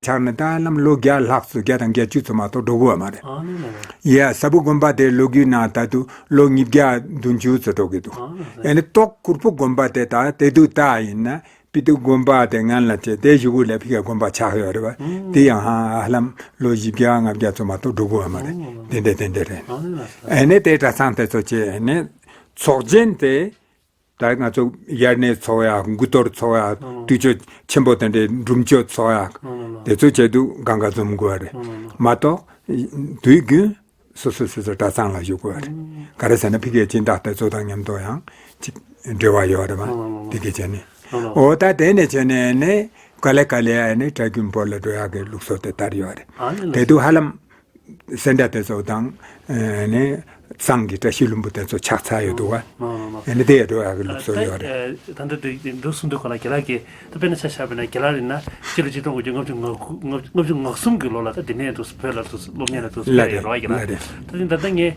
ཆགས་ནས་ད་ལམ་ལོ་བརྒྱ་ལྷག་ཙམ་བརྒྱ་དང་བརྒྱད་ཅུ་ཙམ་མ་གཏོགས་འགྲོ་གི་ཡོད་མ་རེད། ཨ་ནི་ལ་ལ། ཡ་ས་བུ་དགོན་པ་དེ་ལོ་རྒྱུས་ནང་ད་དུང་ལོ་ཉིས་བརྒྱ་བདུན་ཅུ་ཙམ་འགྲོ་གི་འདུག། ཨ་ནི་ལྟོགས་ཁུར་པོ་དགོན་པ་དེ་ད་དེ་དུས་ད་ཡིན་ན། སྤི་ཏོག་དགོན་པ་དེ་སྔོན་ལ་བྱས་དེ་གཞུག་གུ་ལ་ཕ་གིའི་དགོན་པ་ཆགས་ཡོད་རེད་བ། དེ་ཡང་ཧ་ཧ་ལམ་ལོ་བཞི་བརྒྱ་ལྔ་བརྒྱ་ཙམ་མ་གཏོགས་འགྲོ་གི་ཡོད་མ་རེད། དེ་འདྲ་དེ་འདྲ་རེད། ཨ་ནི་དེ་གྲྭ་ཚང་དེ་ཚོ་བྱས་ནས་ཚོགས་ཆེན་དེ་ད་ང་ཚོ་དབྱར་གནས་ཚོགས་ཡག་དགུ་གཏོར་ཚོགས་ཡག་དུས་མཆོད་ཆེན་པོ་དེ་འདྲའི་སྒྲུབ་མཆོད་ཚོགས་ཡག་དེ་ཚོ་བྱས་དུས་གང་ག་འཛོམས་དགོས་རེད། མ་གཏོགས་དུས་རྒྱུན། སོ་སོ་སོ་སོ་གྲྭ་ཚང་ལ་བཞུགས་དགོས་རེད། ག་རེ་ཟེར་ན་ཕ་གིའི་སྦྱིན་བདག་དེ་ཚོ་དང་མཉམ་དུ་ཡང་ཅིག་འབྲེལ་བ་ཡོད་རེད་བ། དེ་གི་བྱས་ནས། འོ་ད་དེ་ནས་བྱས་ནས་ནི་ག་ལེ་ག་ལེ་ཡ་ནི་གྲྭ་རྒྱུན་བོད་ལ་འགྲོ་ཡག་གི་ལུགས་སྲོལ་དེ་དར་ཡོད་རེད། དེ་དུས་ཧ་ལམ་སེ་འབྲས་དེ་ཚོ་དང་ནི་ བཟང་གི་བཀྲ་ཤིས་ལྷུན་པོ་དེ་ཚོ་ཕྱག་འཚལ་ཡོད་འདུག་བ། ཨ་ནི་དེ་ཡ་འགྲོ་ཡག་གི་ལུགས་སྲོལ་ཡོད་རེད། ད་ལྟ་འདི་འདུག་གསུང་དུས་ག་ལ་རྒན་ལགས་ཀྱིས་ད་དཔེར་ན་ཆ་བཞག་པ་ན་རྒན་ལགས་ཡིན་ན་སྤྱི་ལོ་ཆིག་སྟོང་དགུ་བརྒྱ་ལྔ་བཅུ་ང་དགུ་ལྔ་བཅུ་ང་གསུམ་གྱི་ལོ་ལ་ད་འདི་ནས་འདུག་བོད་ལ་འདུག་སློབ་གཉེར་ལ་འདུག་ལ་ཕེབས་ཡོད་རེད་བ། རྒན་ལགས་ད་ལྟ་ད་ལྟ་ངས་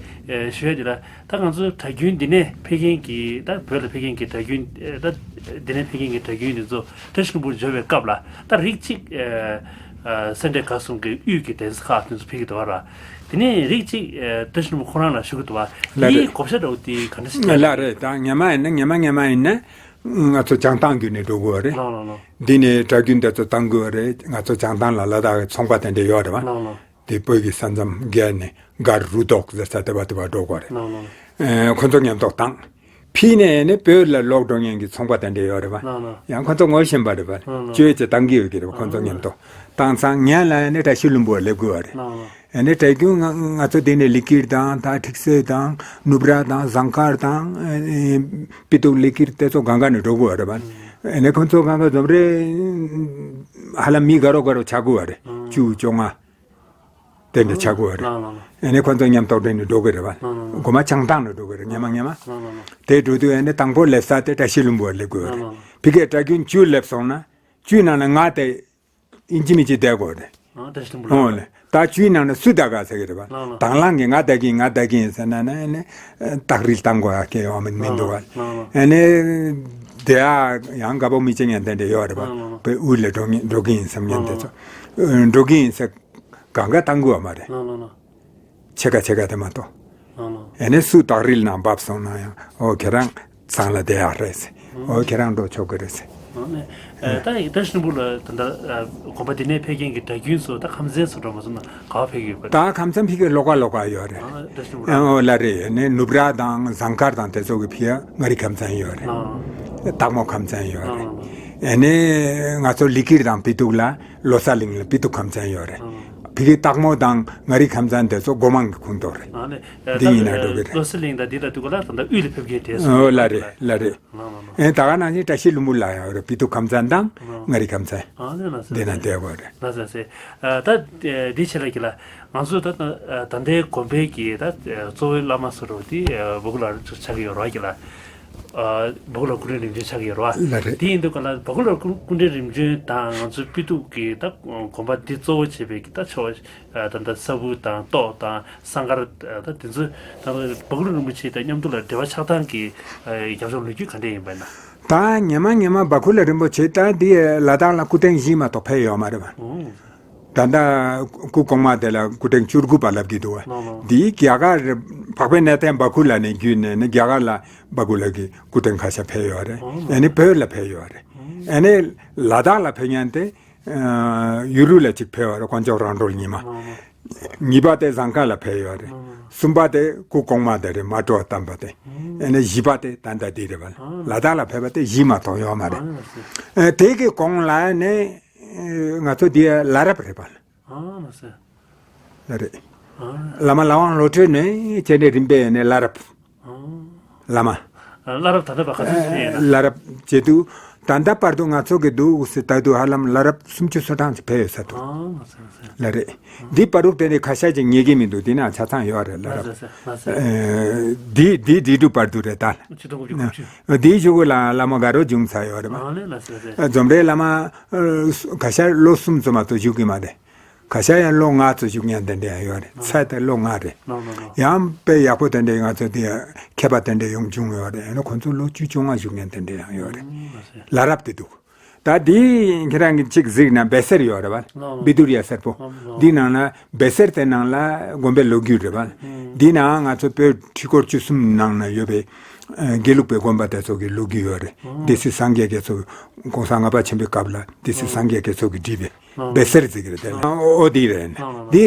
ཞུ་ཡ་འདི་ལ་ད་ང་ཚོ་གྲྭ་རྒྱུན་འདི་ནས་ཕེབས་མཁན་གྱི་ད་བོད་ལ་ཕེབས་མཁན་གྱི་གྲྭ་རྒྱུན་ད་འདི་ནས་ཕེབས་མཁན་གྱི་གྲྭ་རྒྱུན་འདི་ཚོ་བཀྲ་ཤིས་ལྷུན་པོར་འབྱོར་བའི་སྐབས་ལ་ད་རིགས་གཅིག་སེ་འབྲས་དགའ་གསུམ་གྱི་དབུས་ཀྱི་གདན་ས་ཁག་དེ་ཚོ་ཕེབས་ཀྱི་འདུག་བ། དེ་ནས་རིགས་གཅིག་བཀྲ་ཤིས་ལྷུན་པོ་ཁོ་རང་ལ་ཞུ་གི་འདུག་བ། ལགས་དེའི་རེད། བགོ་བཤའ་འདྲ་བོ་དེ་ག་འདྲ་ཞིག་ལགས་རེད། ད་ཉི་མ་ཡིན་ན་ཉི་མ་ཉི་མ་ཡིན་ན་ང་ཚོ་བྱང་ཐང་བརྒྱུད་ནས་འགྲོ་དགོས་པ་རེད། ལགས་ལགས་ལགས། འདི་ནས་གྲྭ་རྒྱུན་དེ་ཚོ་བཏང་དགོས་པ་རེད། ང་ཚོ་བྱང་ཐང་ལ་ལ་དྭགས་ཀྱི་ཚོང་པ་དེ་འདྲ་ཡོད་རེད་བ། ལགས་ལགས། དེ་བོད་ཀྱི་ས་མཚམས་བརྒལ་ནས་མགར་རུ་ཐོག་ཟེར་ས་དེ་བ་དེ་བ་འགྲོ་དགོས་རེད། ལགས་ལགས། ཨེ་ཁོ་ཚོ་མཉམ་ཐོག་བཏང་། ཕྱི་ནས་ནི་བོད་ལ་ལོག་འགྲོ་མཁན་གྱི་ཚོང་པ་དེ་འདྲ་ཡོད་རེད་བ། ལགས་ལགས། ཡང་ཁོ་ཚོ་ངོ་ཤེས་པ་རེད་བ། ལགས་ལགས། བཅོས་ཅིག་བཏང་གི་ཡོད་ཀྱི་རེད་བ། ཁོ་ཚོ་མཉམ་དུ་བཏང་ཚང་ཉལ་ལ་ནི་བཀྲ་ཤིས་ལྷུན་པོར་སླེབས་དགོས་བ་རེད། ལགས་ལགས། ཨ་ནི་གྲྭ་རྒྱུན་ང་ང་ཚོ་དེ་ནས་ལི་ཀིར་དང་ད་ཁྲིག་སེ་དང་ནུབ་ར་དང་ཟངས་དཀར་དང་ཨ་ནི་པི་ཏུག་ལི་ཀིར་དེ་ཚོ་གང་ག་ནས་འགྲོ་དགོས་བ་རེད་བ། ཨ་ནི་ཁོ་ཚོ་གང་ག་འཛོམས་རེ་ཧ་ལམ་མི་དགའ་རོགས་དགའ་རོགས་ཆགས་དགོས་བ་རེད། བཅུ་བཅོ་ལྔ། དེ་འདྲ་ཆགས་ཀྱི་ཡོད་རེད། ལགས་ལགས་ལགས། ཨ་ནི་ཁོ་ཚོ་མཉམ་དུ་འགྲོ་ནས་འགྲོ་གི་རེད་བ། ལགས་ལགས་ལགས། མགོ་མ་བྱང་ཐང་ནས་འགྲོ་གི་རེད། ཉི་མ་ཉི་མ། ལགས་ལགས་ལགས། དེ་འགྲོ་དུས་ཨ་ནི་དང་པོ་སླེབས་ས་དེ་བཀྲ་ཤིས་ལྷུན་པོར་སླེབས་དགོས་རེད། ལགས་ལགས། ཕ་གིའི་གྲྭ་རྒྱུན་བཅུ་སླེབས་སོང་ན་བཅུའི་ནང་ནས་ལྔ་དེ་ཡིན་གཅིག་མིན་གཅིག་བསྡད་དགོས་རེད། ཨ་བཀྲ་ཤིས་ལྷུན་པོ་ལ། ཨོ་ལེ། ད་བཅུའི་ནང་ནས་སུ་བསྡད་ག་ཟེར་གི་རེད་བ། ལགས་ལགས། དང་བླངས་ཀྱིས་ང་བསྡད་ཀྱི་ཡིན་ང་བསྡད་ཀྱི་ཡིན་ཟེར་ན་ནི་ཨ་ནི་སྟག་རིལ་བཏང་དགོས་ཡ་སྐད་ཡོང་མི་མི་འདུག་བ། ལགས་ལགས་ལགས། ཨ་ནི་དེ་ཡང་དགའ་པོ་མི་བྱེད་མཁན་དེ་འདྲ་ཡོད་རེད་བ། ལགས་ལགས་ལགས། བོད་དབུས་ལ་འགྲོ་ངེས་འགྲོ་གི་ཡིན་བསམ་མཁན་དེ་ཚོ། ཨ་འགྲོ་གི་ཡིན་ཟེར། གང་ག་བཏང་དགོས་བ་མ་རེད། ལགས་ལགས་ལགས། ཕྱེད་ཀ་ཕྱེད་ཀ་དེ་མ་གཏོགས། ལགས་ལགས། ཨ་ནི་སུ་སྟག་རིལ་ནང་བབས་སོང་ན་ཡང་ཨོ་ཁྱེད་རང་ཚང་ལ་བསྡད་ཡག་རེད་ཟེར། ཨོ་ཁྱེད་རང་འགྲོ་ཆོག་གི་རེད་ཟེར། ཨ་ནི་ཨ་ད་ཡིན་བཀྲ་ཤིས་ལྷུན་པོ་ལ་ད་ལྟ་ཨ་དགོན་པ་འདི་ནས་ཕེབས་མཁན་གྱི་གྲྭ་རྒྱུན་ཚོ་ད་ཁམས་ཚན་ཚོ་འགྲོ་མ་སོང་ན་ག་པར་ཕེབས་ཀྱི་ཡོད་པ་རེད། ད་ཁམས་ཚན་ཕ་གིའི་ལོགས་ཀ་ལོགས་ཀ་ཡོད་རེད། ཨ་བཀྲ་ཤིས་ལྷུན་པོ་ལ། ཨོ་ལ་རེད། ཨ་ནི་ནུབ་ར་དང་ཟངས་དཀར་དང་དེ་ཚོ་གི་ཕ་གིར་མངའ་རིས་ཁམས་ཚན་ཡོད་རེད། ཨ་སྟག་མོ་ཁམས་ཚན་ཡོད་རེད། ཨ་ཨ་ནི་ང་ཚོ་ལི་ཀིར་དང་པི་ཏུག་ལ། ལོ་གསར་གླིང་ལ་པི་ཏུག་ཁམས་ཚན་ཡོད་རེད། ཨ། ཕ་གི་སྟག་མོ་དང་མངའ་རིས་ཁམས་ཚན་དེ་ཚོ་སྒོ་མང་གི་ཁོངས་གཏོགས་རེད། ཨ་ནི་ཨ་འདི་ད་ཡིན་ན་འགྲོ་གི་རེད། ལོ་གསར་གླིང་དང་འདི་ལ་དུས་ག་ལ་ད་ལྟ་དབུས་ལ་ཕེབས་མཁན་དེ་ཚོ། ཨོ་ལ་རེད་ལ་རེད། ལགས་ལགས་ལགས། ཨེ་ད་ག་ནང་བཞིན་བཀྲ་ཤིས་ལྷུན་པོ་ལ་ཡང་རེད། པི་ཏུག་ཁམས་ཚན་དང་ཨ་མངའ་རིས་ཁམས་ཚན། ཨ་ནི་ལགས་སོ། འདི་ན་བསྡད་དགོས་རེད། ལགས་སོ་ལགས་སོ། ཨ་ད་འདི་ཆེད་ལ་གི་ལ་ང་ཚོ་ད་ད་ལྟའི་དགོན་པའི་གི་ད་གཙོ་བོའི་བླ་མ་སུ་རེད་དེ་བ་ཀུ་ལ་ཆགས་ཀྱི་ཡོད་རེད་བ་གི་ལ། ཨ་བ་ཀུ་ལ་སྐུ་ཕྲེང་རིམ་བྱོན་ཆགས་ཀྱི་ཡོད་རེད་བ། ལགས་རེད། དེ་ཡིན་དུས་ག་ལ་བ་ཀུ་ལ་སྐུ་སྐུ་ཕྲེང་རིམ་བྱོན་དང་ང་ཚོའི་པི་ཏུག་གི་ད་དགོན་པ་འདི་གཙོ་བོ་བྱས་པའི་གི་ད་ཆོ་ཨ་ད་ད་ས་བུ་དང་ཏོག་དང་སང་དཀར་ད་དེ་ཚོ་ད་བ་ཀུ་ལ་རིན་པོ་ཆེ་དང་མཉམ་དུ་ལ་འབྲེལ་བ་ཆགས་སྟངས་ཀྱི་ཨ་རྒྱབ་ལྗོངས་ལོ་རྒྱུས་ག་འདྲ་ཡིན་པ་ན། ད་ཉི་མ་ཉི་མ་བ་ཀུ་ལ་རིན་པོ་ཆེ་ད་འདི་ལ་དྭགས་ལ་སྐུ་ཕྲེང་བཞི་མ་གཏོགས་ཕེབས་ཡོད་མ་རེད་བ། ཨོ། ད་ལྟ་སྐུ་གོང་མ་དེ་ལ་སྐུ་ཕྲེང་བཅུ་དགུ་པ་ལབ་ཀྱི་འདུག་བ། ལགས་ལགས། འདིའི་རྒྱ་གར་འཕགས་པའི་གནས་བརྟན་བ་ཀུ་ལ་ནས་བརྒྱུད་ནས་ནི་རྒྱ་གར་ལ་བ་ཀུ་ལ་གི་སྐུ་ཕྲེང་ཁ་ཤས་ཕེབས་ཡོད་རེད། ཨོ། ཨ་ནི་བོད་ལ་ཕེབས་ཡོད་རེད། ཨོ། ཨ་ནི་ལ་དྭགས་ལ་ཕེབས་མཁན་དེ་ཨ་ཡུ་རུ་ལ་གཅིག་ཕེབས་ཡོད་རེད། དཀོན་མཆོག་རང་གྲོལ་ཉི་མ། ལགས་ལགས། གཉིས་པ་དེ་ཟངས་དཀར་ལ་ཕེབས་ཡོད་རེད། ཨོ། གསུམ་པ་དེ་སྐུ་གོང་མ་དེ་རེད། མ་གྲོ་བ་དམ་པ་དེ། ཨོ། ཨ་ནི་བཞི་པ་དེ་ད་ལྟ་འདི་རེད་བ། ཨོ། ལ་དྭགས་ལ་ཕེབས་པ་དེ་བཞི་མ་གཏོགས་ཡོད་མ་རེད། ཨོ་ལགས་སོ། ཨ་དེ་གི་གོང་ལ་ནི། ཨེ་ང་ཚོ་འདི་ལ་རབས་རེད་པ། ཨ་ལགས་སོ། ལ་རེད། ཨ། བླ་མ་ལ་དབང་བློ་གྲོས་ནས་སྤྱན་རས་རིམ་པས་ནས་བླ་རབས། ཨ། བླ་མ། ཨ་བླ་རབས་ད་ལྟ་བར་ག་ཚོད་ཅིག་ཡིན་ན། བླ་རབས་བྱེད་དུས་ད་ལྟ་བར་དུ་ང་ཚོ་གི་འདུག་ཟེར་ད་དུང་ཧ་ལམ་བླ་རབས་སུམ་ཅུ་སོ་གྲངས་ཅིག་ཕེབས་ཡོད་ས་འདུག། ཨ་ལགས་སོ་ལགས་སོ། ལ་རེད། འདི་བར་དུ་དེ་ནས་ཁ་ཤས་ཅིག་ངེས་ཀྱི་མི་འདུག། འདི་ན་ཆ་ཚང་ཡོད་རེད་བླ་རབས། ལགས་སོ་ལགས་སོ། ཨེ་འདི་འདི་འདི་དུས་བར་དུ་རེད་ད། ཆིག་སྟོང་དགུ་བརྒྱ་དགུ་བཅུ། འདིའི་གཞུག་གུ་ལ་བླ་མ་དགའ་རབ་བྱུང་ཚར་ཡོད་རེད་པ། ཨ་ལས་ལགས་སོ་ལགས་སོ། འཛོམས་རའི་བླ་མ་ཨ་ཁ་ཤས་ལོ་གསུམ་ཙམ་མ་གཏོགས་བཞུགས་ཀྱི་མ་རེད། ཁ་ཤས་ཡང་ལོ་ལྔ་ཙམ་བཞུགས་མཁན་དེ་འདྲ་ཡང་ཡོད་རེད། ཨ་ཚད་དེ་ལོ་ལྔ་རེད། ལགས་ལགས་ལགས། ཡང་དཔེ་ཡག་པོ་དེ་འདྲ་ང་ཚོ་དེ་མཁས་པ་དེ་འདྲ་ཡོང་བྱུང་ཡོད་རེད། ཡང་ན་ཁོང་ཚོ་ལོ་བཅུ་བཅོ་ལྔ་བཞུགས་མཁན་དེ་འདྲ་ཡང་ཡོད་རེད། ཨ་ལགས་སོ། བླ་རབས་དེ་འདུག། ད་འདི་ཁྱེད་རང་གིས་གཅིག་གཟིགས་ན་བེ་སེར་ཡོད་རེད་པ། ལགས་ལགས། བི་དུ་རི་ཡ་སེར་པོ། ལགས་ལགས། འདི་ནང་ན་བེ་སེར་དེ་ནང་ལ་དགོན་པའི་ལོ་རྒྱུས་རེད་པ། ཨང་། འདི་ནང་ང་ཚོ་བོད་ཁྲི་སྐོར་བཅུ་གསུམ་ནང་ན་ཡོད་པའི་ཨ་དགེ་ལུགས་པའི་དགོན་པ་དེ་ཚོ་གི་ལོ་རྒྱུས་ཡོད་རེད། ཨང་། སྡེ་སྲིད་སངས་རྒྱས་དེ་ཚོ་གོང་ས་ལྔ་པ་ཆེན་པོའི་སྐབས་ལ་སྡེ་སྲིད་ཨང་། སངས་རྒྱས་དེ་ཚོ་གིས་བྲིས་པའི་ལགས་ལགས། བེ་སེར་ཟེར་གི་རེད་དེ་ལ། ཨང་། ཨོ་འདི་རེད། ལགས་ལགས་ལགས། འདི་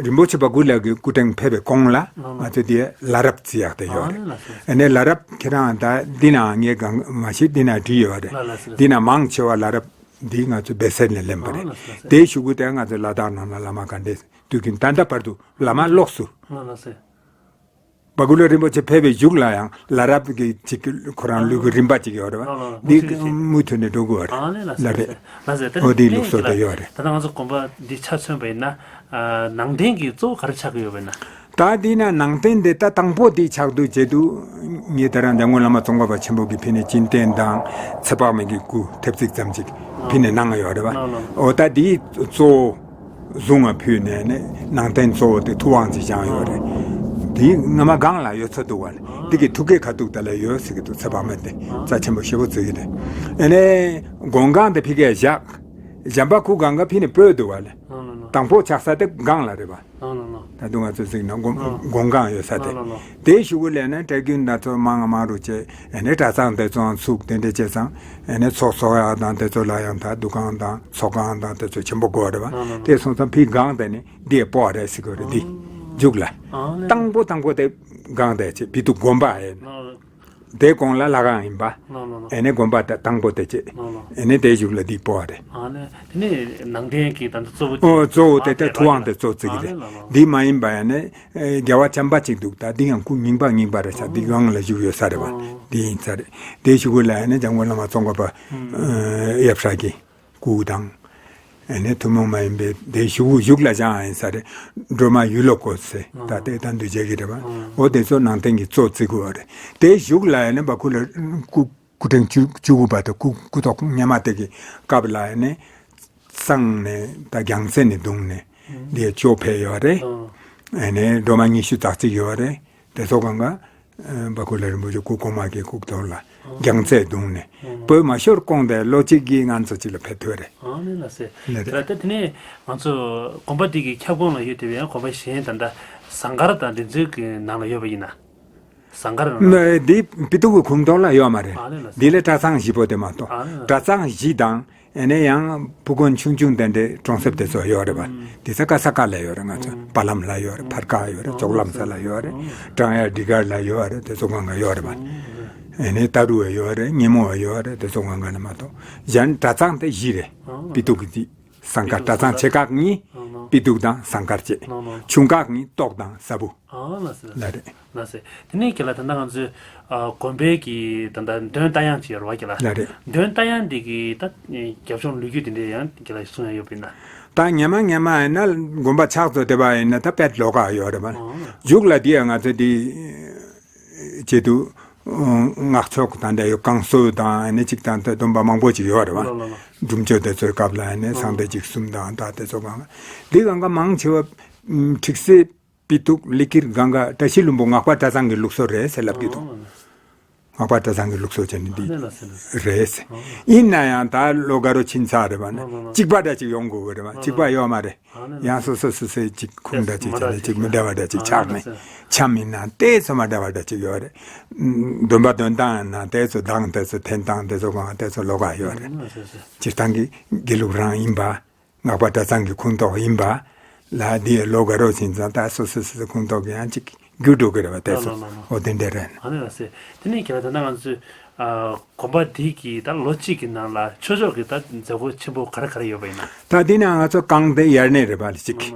རིན་པོ་ཆེ་བ་ཀུ་ལ་གི་སྐུ་ཕྲེང་ཕེབས་པའི་གོང་ལ་ལགས་ལགས། ང་ཚོ་འདི་བླ་རབས་རྩི་ཡག་དེ་ཡོད་རེད། ཨ་ལགས་ལགས། ཨ་ནི་བླ་རབས་ཁྱེད་རང་ད་འདི་ན་ངས་གང་མ་ཤེས་འདི་ན་བྲིས་ཡོད་རེད། ལགས་ལགས་ལགས། འདི་ན་མང་ཆེ་བ་བླ་རབས་འདི་ང་ཚོ་བེ་སེར་ནས་ལེན་པ་རེད། ཨ་ལགས་ལགས། དེའི་གཞུག་གུ་དེ་ང་ཚོ་ལ་དྭགས་ནང་ལ་བླ་མ་ག་འདྲས་དུས་ཀྱི་ད་ལྟ་བར་དུ་བླ་མ་ལོགས་སུ། ལགས་ལགས་སེ། བ་ཀུ་ལ་རིན་པོ་ཆེ་ཕེབས་པའི་གཞུག་ལ་ཡང་བླ་རབས་ཀྱི་ཅིག་ཁོ་རང་ལུགས་ཀྱི་རིམ་པ་ཅིག་ཡོད་རེད་བ། ལགས་ལགས་ལགས། འདི་མུ་མཐུད་ནས་འགྲོ་དགོས་རེད། ཨ་ལས་ལགས་སེ། ལགས་རེད། ལགས་སེ། ད་འོ་དེའི་ལུགས་སྲོལ་དེ་ཡོད་རེད། ད་ལྟ་ང་ཚོ་དགོན་པ་འདི་ཆ་མཚོན་པ་ཡིན་ན་ནང་རྟེན་གྱི་གཙོ་བོ་ག་རེ་ཆགས་ཀྱི་ཡོད་པ་ཡིན་ན། ད་འདི་ན་ནང་རྟེན་འདི་ད་དང་པོ་འདི་ཆགས་དུས་བྱེད་དུས། ངས་ད་རང་འཇམ་མགོན་བླ་མ་ཙོང་ཁ་པ་ཆེན་པོ་གི་ཕི་ནས་ཅིན་ཏེན་དང་ཚེ་དཔག་མེད་ཀྱི་སྐུ་ཐེབས་ཙིག་ཙམ་ཅིག་ཕི་ནས་གནང་ཡོད་རེད་བ། ཨོ་ད་འདི་གཙོ་བོ་གཟུངས་ང་ཕུལ་ནས་ནས་ནང་རྟེན་གཙོ་བོ་དེ་ཐུབ་དབང་ཅིག་བཞེངས་ཡོད་རེད། དེ་སྔ་མ་སྒང་ལ་ཡོད་ཚོད་འདུག་བ་ལ། འདི་གི་ཐུགས་ཀའི་ཁ་ཐུག་དེ་ལ་ཡོད་ཟེར་གི་འདུག་ཚེ་དཔག་མེད་དེ་རྩ་ཆེན་པོ་ཞེ་པོ་བརྩི་གི་རེད། ཨ་ནས་སྒོམ་ཁང་དེ་ཕི་གས་བཞག་གཞན་པ་ཁུག་སྒང་ག་ཕི་ནས་སྤོས་འདུག་བ་ལ། དང་པོ་ཆགས་ས་དེ་སྒང་ལ་རེད་བ། ད་དུང་ང་ཚོ་གཟིགས་ན་སྒོམ་ཨ་སྒོམ་ཁང་ཡོད་ས་དེ། ལགས་ལགས་ལགས། དེའི་གཞུག་གུ་ལས་ནས་གྲྭ་རྒྱུན་དང་ཚོ་མང་ང་མང་རུ་བྱས། ཨ་ནས་གྲྭ་ཚང་དེ་ཚོའང་ཚུགས་དེ་འདྲ་བྱས་ཙང་། ཨ་ནས་ཚོགས་གསོག་ཡག་དང་དེ་ཚོ་ལ་ཡང་ད་འདུ་ཁང་དང་ཚོགས་ཁང་དང་དེ་ཚོ་ཆེན་པོ་དགོས་རེད་བ། ལགས་ལགས་ལགས། དེ་སོང་ཙང་ཕི་སྒང་དེ་ནི་འདི་སྤོ་བ་རེད་ཟེར་གི་རེད། འདི་མཇུག་ལ། ཨ་ནས་དང་པོ་དང་པོ་དེ་སྒང་དེ་བྱས་བི་དུ་དགོན་པ་ཡིན། ལགས་ལགས། དེ་གོང་ལ་ལྷ་ཁང་ཡིན་པ། ལགས་ལགས་ལགས། ཨ་ནས་དགོན་པ་ད་དང་པོ་དེ་བྱས། ལགས་ལགས། ཨ་ནས་དེའི་གཞུག་ལ་འདི་སྤོ་བ་རེད། ཨ་ནས་དེ་ནས་ནང་རྟེན་གྱི་ད་ལྟ་གཙོ་བོ་ཨོ་གཙོ་བོ་དེ་ཨ་ད་ཐུབ་དབང་དེ་གཙོ་བརྩི་གི་རེད། ཨ་ནས་ལགས་ལགས། འདི་མ་ཡིན་པ་ཡང་ནས་རྒྱལ་བ་བྱམས་པ་ཅིག་འདུག་ད་འདི་ཡང་སྐུ་རྙིང་པ་རྙིང་པ་རེད་ཤག་འདི་སྒང་ལ་བཞུགས་ཡོད་ས་རེད་བ། འདི་ཡིན་ས་རེད། དེའི་གཞུག་ལ་ཡང་ནས་འཇམ་མགོན་བླ་མ་ཙོང་ཁ་པ་ཡབ་སྲས་ཀྱི་སྐུ་དང་། ཨ་ནས་ཐུན་མོང་མ་ཡིན་པའི་དེ་གཞུག་གཞུག་ལ་བཞེངས་ཡིན་ས་རེད། སྒྲོལ་མ་ཡུལ་ལ་བཀོད་ཟེར་ད་ལྟའི་ད་འདུས་བྱས་ཀྱི་རེད་བ། འོ་དེ་ཚོ་ནང་རྟེན་གྱི་གཙོ་བརྩི་དགོས་པ་རེད། དེའི་གཞུག་ལ་ཡང་ནས་བ་ཁུ་ལ་སྐུ་སྐུ་ཕྲེང་བཅུ་བཅུ་དགུ་པ་དང་སྐུ་སྐུ་ཐོག་སྔ་མ་དེ་གི་སྐབས་ལ་ཡང་ནས་བསང་ནས་ད་རྒྱལ་མཚན་ནས་བརྡུངས་ནས་འདི་ཅོག་ཕེབས་ཡོད་རེད། ཨ་ནས་སྒྲོལ་མ་ཉི་ཤུ་རྩ་གཅིག་ཡོད་རེད། དེ་ཚོ་གང་ག་བ་ཁུ་ལ་རིན་པོ་ཆེ་སྐུ་གོང་མ་གི་སྐུ་ཐོག་ལ་རྒྱལ་མཚན་བརྡུངས་ནས་བོད་མ་ཤོར་གོང་དེ་ལོ་གཅིག་གི་ང་ཚོ་ཅིག་ལ་ཕེབས་ཐུབ་རེད། ཨ་ནི་ལ་སེ། ལ་རེད། ད་ལྟ་དེ་ནས་ང་ཚོ་དགོན་པ་འདི་གི་ཁྱབ་ཁོངས་ལ་ཡོད་དེ་བས་ཡང་དགོན་པ་གཞན་ད་ལྟ་ཟངས་དཀར་དང་འདི་ཚོའི་གི་ནང་ལ་ཡོད་པ་ཡིན་ན། ཟངས་དཀར་ནང་ལ། འདི་པི་ཏུ་གི་ཁུངས་གཏོགས་ལ་ཡོད་མ་རེད། ཨ་ནི་ལ་སེ། འདི་ལ་གྲྭ་ཚང་བཞི་པོ་དེ་མ་གཏོགས། ཨ་ནི་ལ་སེ། གྲྭ་ཚང་བཞི་དང་། ཨ་ནས་ཡང་ཕུག་དགོན་ཆུང་ཆུང་དེ་འདྲའི་གྲོང་གསེབ་དེ་ཚོ་ཡོད་རེད་པ། དེ་ཚོ་ཀ་ས་ཀ་ལ་ཡོད་རེད། ང་ཚོ་པ་ལམ་ལ་ཡོད་རེད། ཕར་ཀ་ཡོད་རེད། ལྕོག་ལམ་ས་ལ་ཡོད་རེད། ཀྲང་ཡ་ཌི་གར་ལ་ཡོད་རེད། དེ་ཚོ་གང་ག་ཡོད་རེད་པ། ཨ་ནས་ཏ་རུ་བ་ཡོད་རེད། ཉི་མོ་བ་ཡོད་རེད། དེ་ཚོ་གང་ག་ནས་མ་གཏོགས་གཞན་གྲྭ་ཚང་དེ་བཞི་རེད། པི་ཏུ་གི་དེ་ཟངས་དཀར། གྲྭ་ཚང་ཆེ་ཁག་གཉིས་པི་ཏུ་དང་ཟངས་དཀར་བཅས། ཆུང་ཁག་གཉིས་ཏོག་དང་ས་བུ། ཨ་ལ་སེ། ལ་རེད། ལ་སེ། དེ་ནས་ཁྱེད་ལ་ད་ལྟ་ང་ཚོས་ཨ་དགོན་པའི་གི་ད་ལྟ་འདོན་རྟ་དབྱངས་ཅིག་ཡོད་རེད་བ་ཁྱེད་ལ། ལ་རེད། འདོན་རྟ་དབྱངས་འདི་གི་ད་རྒྱབ་ལྗོངས་ལོ་རྒྱུས་དེ་འདྲ་ཡང་ཁྱེད་ལ་གསུང་ཡ་ཡོད་པ་ཡིན་ན། ད་སྔ་མ་སྔ་མ་ཡིན་ན་དགོན་པ་ཆགས་ཚར་དེ་བ་ཡིན་ན་ད་དཔེ་ལོགས་ཀ་ཡོད་རེད་བ། ཨ། མཇུག་ལ་དེ་ཡང་ང་ཚོ་དེ་བྱེད་དུས་སྔགས་ཕྱོགས་དང་འདྲ་ཡོད། བསྐང་གསོལ་དང་ཨ་ནི་གཅིག་དང་དེ་སྡོམ་པ་མང་པོ་ཅིག་ཡོད་རེད་བ། ལ་ལ་ལ། སྒྲུབ་མཆོད་དེ་ཚོའི་སྐབས་ལ་ཨ་ནི་གསང་བདེ་འཇིགས་གསུམ་དང་ད་དེ་ཚོ་གང་ག་འདི་གང་ག་མང་ཆེ་བ་ཁྲིག་སེ། པི་ཏུ་ལི་ཀིར་གང་ག་བཀྲ་ཤིས་ལྷུན་པོ་སྔགས་པ་གྲྭ་ཚང་གི་ལུགས་སྲོལ་རེད་ཟེར་ལབ་ཀྱི་འདུག་སྔགས་པ་གྲྭ་ཚང་གི་ལུགས་སྲོལ་བྱས་ནས་འདི་རེད་ཟེར། ཡིན་ན་ཡང་ད་ལོ་འགའ་རུ་ཕྱིན་ཚར་རེད་བ་ན་གཅིག་པ་འདྲ་ཅིག་ཡོང་དགོས་ཀྱི་རེད་བ། གཅིག་པ་ཡོད་མ་རེད། ཡང་སོ་སོ་སོ་སོའི་གཅིག་ཁུངས་འདྲ་ཅིག་བྱས་ནས་གཅིག་མི་འདྲ་བ་འདྲ་ཅིག་ཆགས་ནས། འཆམ་ཡིན་ན་དེ་ཚོ་མ་འདྲ་བ་འདྲ་ཅིག་ཡོད་རེད། འདོན་པ་འདོན་སྟངས་ཡིན་ན་དེ་ཚོ་གདངས་དེ་ཚོ་འཐེན་སྟངས་དེ་ཚོ་གང་དེ་ཚོ་ལོགས་ཀ་ཡོད་རེད། སྤྱིར་བཏང་གི་དགེ་ལུགས་རང་ཡིན་པ། སྔགས་པ་གྲྭ་ཚང་གི་ཁུངས་གཏོགས་ཡིན་པ་ལ་འདི་ལོ་འགའ་རོགས་ཕྱིན་ཙང་ད་སོ་སོ་སོ་སོའི་ཁུངས་གཏོགས་ཀྱི་ཡང་ཅིག་འགྱུར་འགྲོ་གི་རེད་བ། དེ་ཚོ། ལགས་ལགས་ལགས། འོ་དེ་འདྲ་རེད། ཨ་ནི་ལགས་སེ། དེ་ནས་ཁྱེད་ལ་ད་ལྟ་ང་ཚོས་ཨ་དགོན་པ་འདི་གི་ད་ལོ་གཅིག་གི་ནང་ལ་ཆོས་ཕྱོགས་ཀྱི་ད་མཛད་སྒོ་ཆེན་པོ་ག་རེ་ག་རེ་ཡོད་པ་ཡིན་ན། ད་འདི་ནང་ང་ཚོ་གང་དེ་དབྱར་གནས་རེད་བ་ལ་ཅིག་ལགས་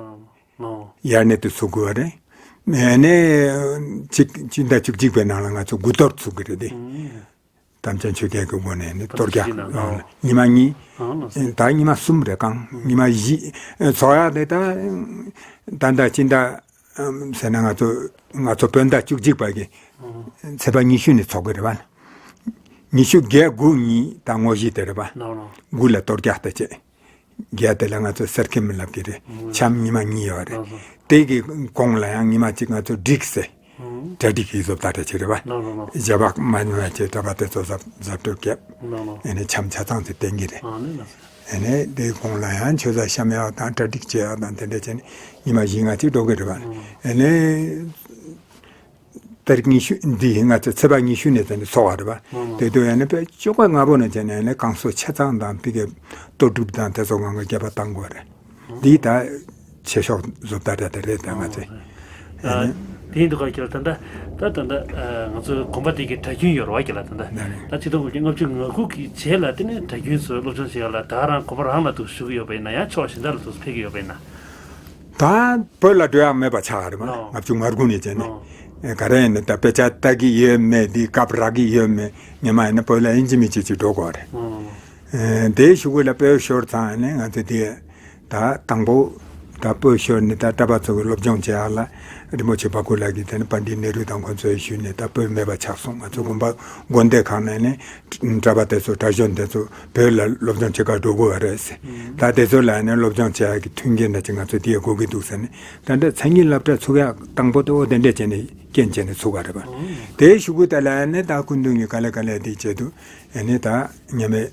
ལགས་ལགས། དབྱར་གནས་དུ་ཚུགས་དགོས་རེད། ཨ་ནས་ཅིག་སྤྱི་ཟླ་བཅུ་གཅིག་པའི་ནང་ལ་ང་ཚོ་དགུ་གཏོར་ཚུགས་ཀྱི་རེད་དེ། ཨུམ། དམ་ཅན་ཆོས་རྒྱལ་གྱི་སྒོ་ནས་ནི་གཏོར་རྒྱག་ཨ་ཉི་མ་གཉིས། ཨ་ལགས་སོ། ད་ཉི་མ་གསུམ་རེ་གང་ཉི་མ་བཞི་ཚོགས་ཡག་དེ་ད་ད་ལྟ་སྤྱི་ཟླ་ཟེར་ན་ང་ཚོ་ང་ཚོ་བོད་ཟླ་བཅུ་གཅིག་པ་གི་ཚེས་པ་ཉི་ཤུ་ནས་ཚོགས་ཀྱི་རེད་བ། ཉི་ཤུ་བརྒྱད་དགུ་གཉིས་ད་ངོ་བཞི་དེ་རེད་བ། ལགས་ལགས། དགུ་ལ་གཏོར་རྒྱག་དེ་བྱས། རྒྱ་དེ་ལ་ང་ཚོ་གསེར་ཁེམ་ལབ་ཀྱི་རེད། འཆམ་ཉི་མ་གཉིས་ཡོད་རེད། ལགས་སོ། དེ་གི་གོང་ལ་ཡང་ཉི་མ་གཅིག་ང་ཚོ་སྒྲིག་ཟེར། གྲ་སྒྲིག་གི་བཟོ་ལྟ་གྲ་ཅིག་རེད་བ། ལགས་ལགས་ལགས། ཞྭ་བག་མ་ཉི་མ་བྱས་གྲྭ་པ་དེ་ཚོ་གཟབ་གཟབ་སྤྲོས་བརྒྱབ། ལགས་ལགས། ཨ་ནི་འཆམ་ཆ་ཚང་དེ་བསྟན་གྱི་རེད། ཨ་ནི་ལགས་སོ། ཨ་ནི་དེ་གོང་ལ་ཡང་མཆོད་གཟའ་བཤམས་ཡག་དང་གྲ་སྒྲིག་བྱེད་ཡག་དང་དེ་འདྲ་བྱས་ནས་ཉི་མ་བཞི་ལྔ་ཅིག་འགྲོ་གི་རེད་བ། ཨ་ནི། ཏ་རིག་ཉི་ཤུ་འདི་ང་ཚོ་ཚེས་པ་ཉི་ཤུ་ནས་ཙམ་ནས་ཚོགས་པ་རེད་པ། ཨང་། དེ་དུས་ཡང་ནི་དཔེ་བཅུ་ག་ལྔ་པོ་ནས་བྱས་ནས་ནི་བསྐང་གསོ་ཆ་ཚང་དང་ཕི་གའི་གཏོར་སྒྲུབ་དང་དེ་ཚོ་ངང་གི་རྒྱབ་པ་བཏང་དགོས་རེད། འདི་ད་ཆེ་ཤོས་བཟོ་ལྟ་འདྲ་དེ་རེད་ད་ང་ཚོས། ཨང་། ཨ་དེ་ཡིན་དུས་ཁ་ཁྱེད་ལ་ད་ལྟ་ད་ད་ལྟ་ང་ཚོའི་དགོན་པ་དེ་གི་གྲྭ་རྒྱུན་ཡོད་རེད་བ་ཁྱེད་ལ་ད་ལྟ། ད་ཆིག་སྟོང་དགུ་བརྒྱ་ལྔ་བཅུ་ང་དགུ་གི་རྗེས་ལ་དེ་ནས་གྲྭ་རྒྱུན་ཚོས་སློབ་སྦྱོང་བྱེད་ཡག་ལ་ད་རང་དགོན་པ་རང་ལ་འདུག་ཞུ་གི་ཡོད་པ་ཡིན་ན་ཡང་ཕྱོགས་གཞན་དག་ལ་འདུག་ཕེབས་ཀྱི་ཡོད་པ་ཡིན་ན། ད་བོད་ལ་འགྲོ་ཡག་མེད་པ་ཆགས་རེད་མ། ལགས། ལྔ་བཅུ་ང་དགུ་ནས་བྱས་ནས། ལགས། ཨེ་ག་རེ་ཡིན་ན་ད་དཔེ་ཆ་ལྟ་གི་ཡོད་མེད་འདི་སྐབས་རག་གི་ཡོད་མེད་ཉི་མ་ཡིན་ན་བོད་ལ་ཡིན་གཅིག་མིན་གཅིག་ཅིག་འགྲོ་དགོས་རེད། ལགས་ལགས་ལགས། ཨེ་དེའི་གཞུག་གུ་ལ་དཔེ་ཤོར་ཚང་ནས་ང་ཚོ་དེ་ད་དང་པོ་ ད་བོད་ཤོར་ནས་ད་གྲྭ་པ་ཚོ་གི་སློབ་སྦྱོང་བྱེད་ཡག་ལ་རིན་པོ་ཆེ་བ་ཀུ་ལ་གིས་དེ་ནས་པཎྜི་ཏ་ནེ་རུ་དང་ཁོང་ཚོས་ཞུས་ནས་ད་བོད་མེད་པ་ཆགས་སོང་། ང་ཚོ་དགོན་པ་དགོན་སྡེ་ཁག་ནས་ནས་གྲྭ་པ་དེ་ཚོ་གྲྭ་གཞོན་དེ་ཚོ་བོད་ལ་སློབ་སྦྱོང་བྱེད་གར་འགྲོ་དགོས་པ་རེད་ཟེར། ད་དེ་ཚོ་ལ་ནས་སློབ་སྦྱོང་བྱེད་ཡག་གི་མཐུན་རྐྱེན་འདྲ་ཅིག་ང་ཚོ་དེ་ཡ་དགོས་ཀྱི་འདུག་ཟེར་ནས། ད་ལྟ་མཚན་ཉིད་སློབ་གྲྭ་ཚུགས་ཡག་དང་པོ་དེ་འོ་དེ་འདྲས་བྱས་ནས་རྐྱེན་བྱས་ནས་ཚུགས་པ་རེད་པ། དེའི་གཞུག་གུ་དེ་ལ་ནས་ད་སྐུ་མདུན་གྱིས་ག་ལེ་ག་ལེ་དེ་བྱས་འདུག་ཨ་ནི་ད་མཉམ་མེད་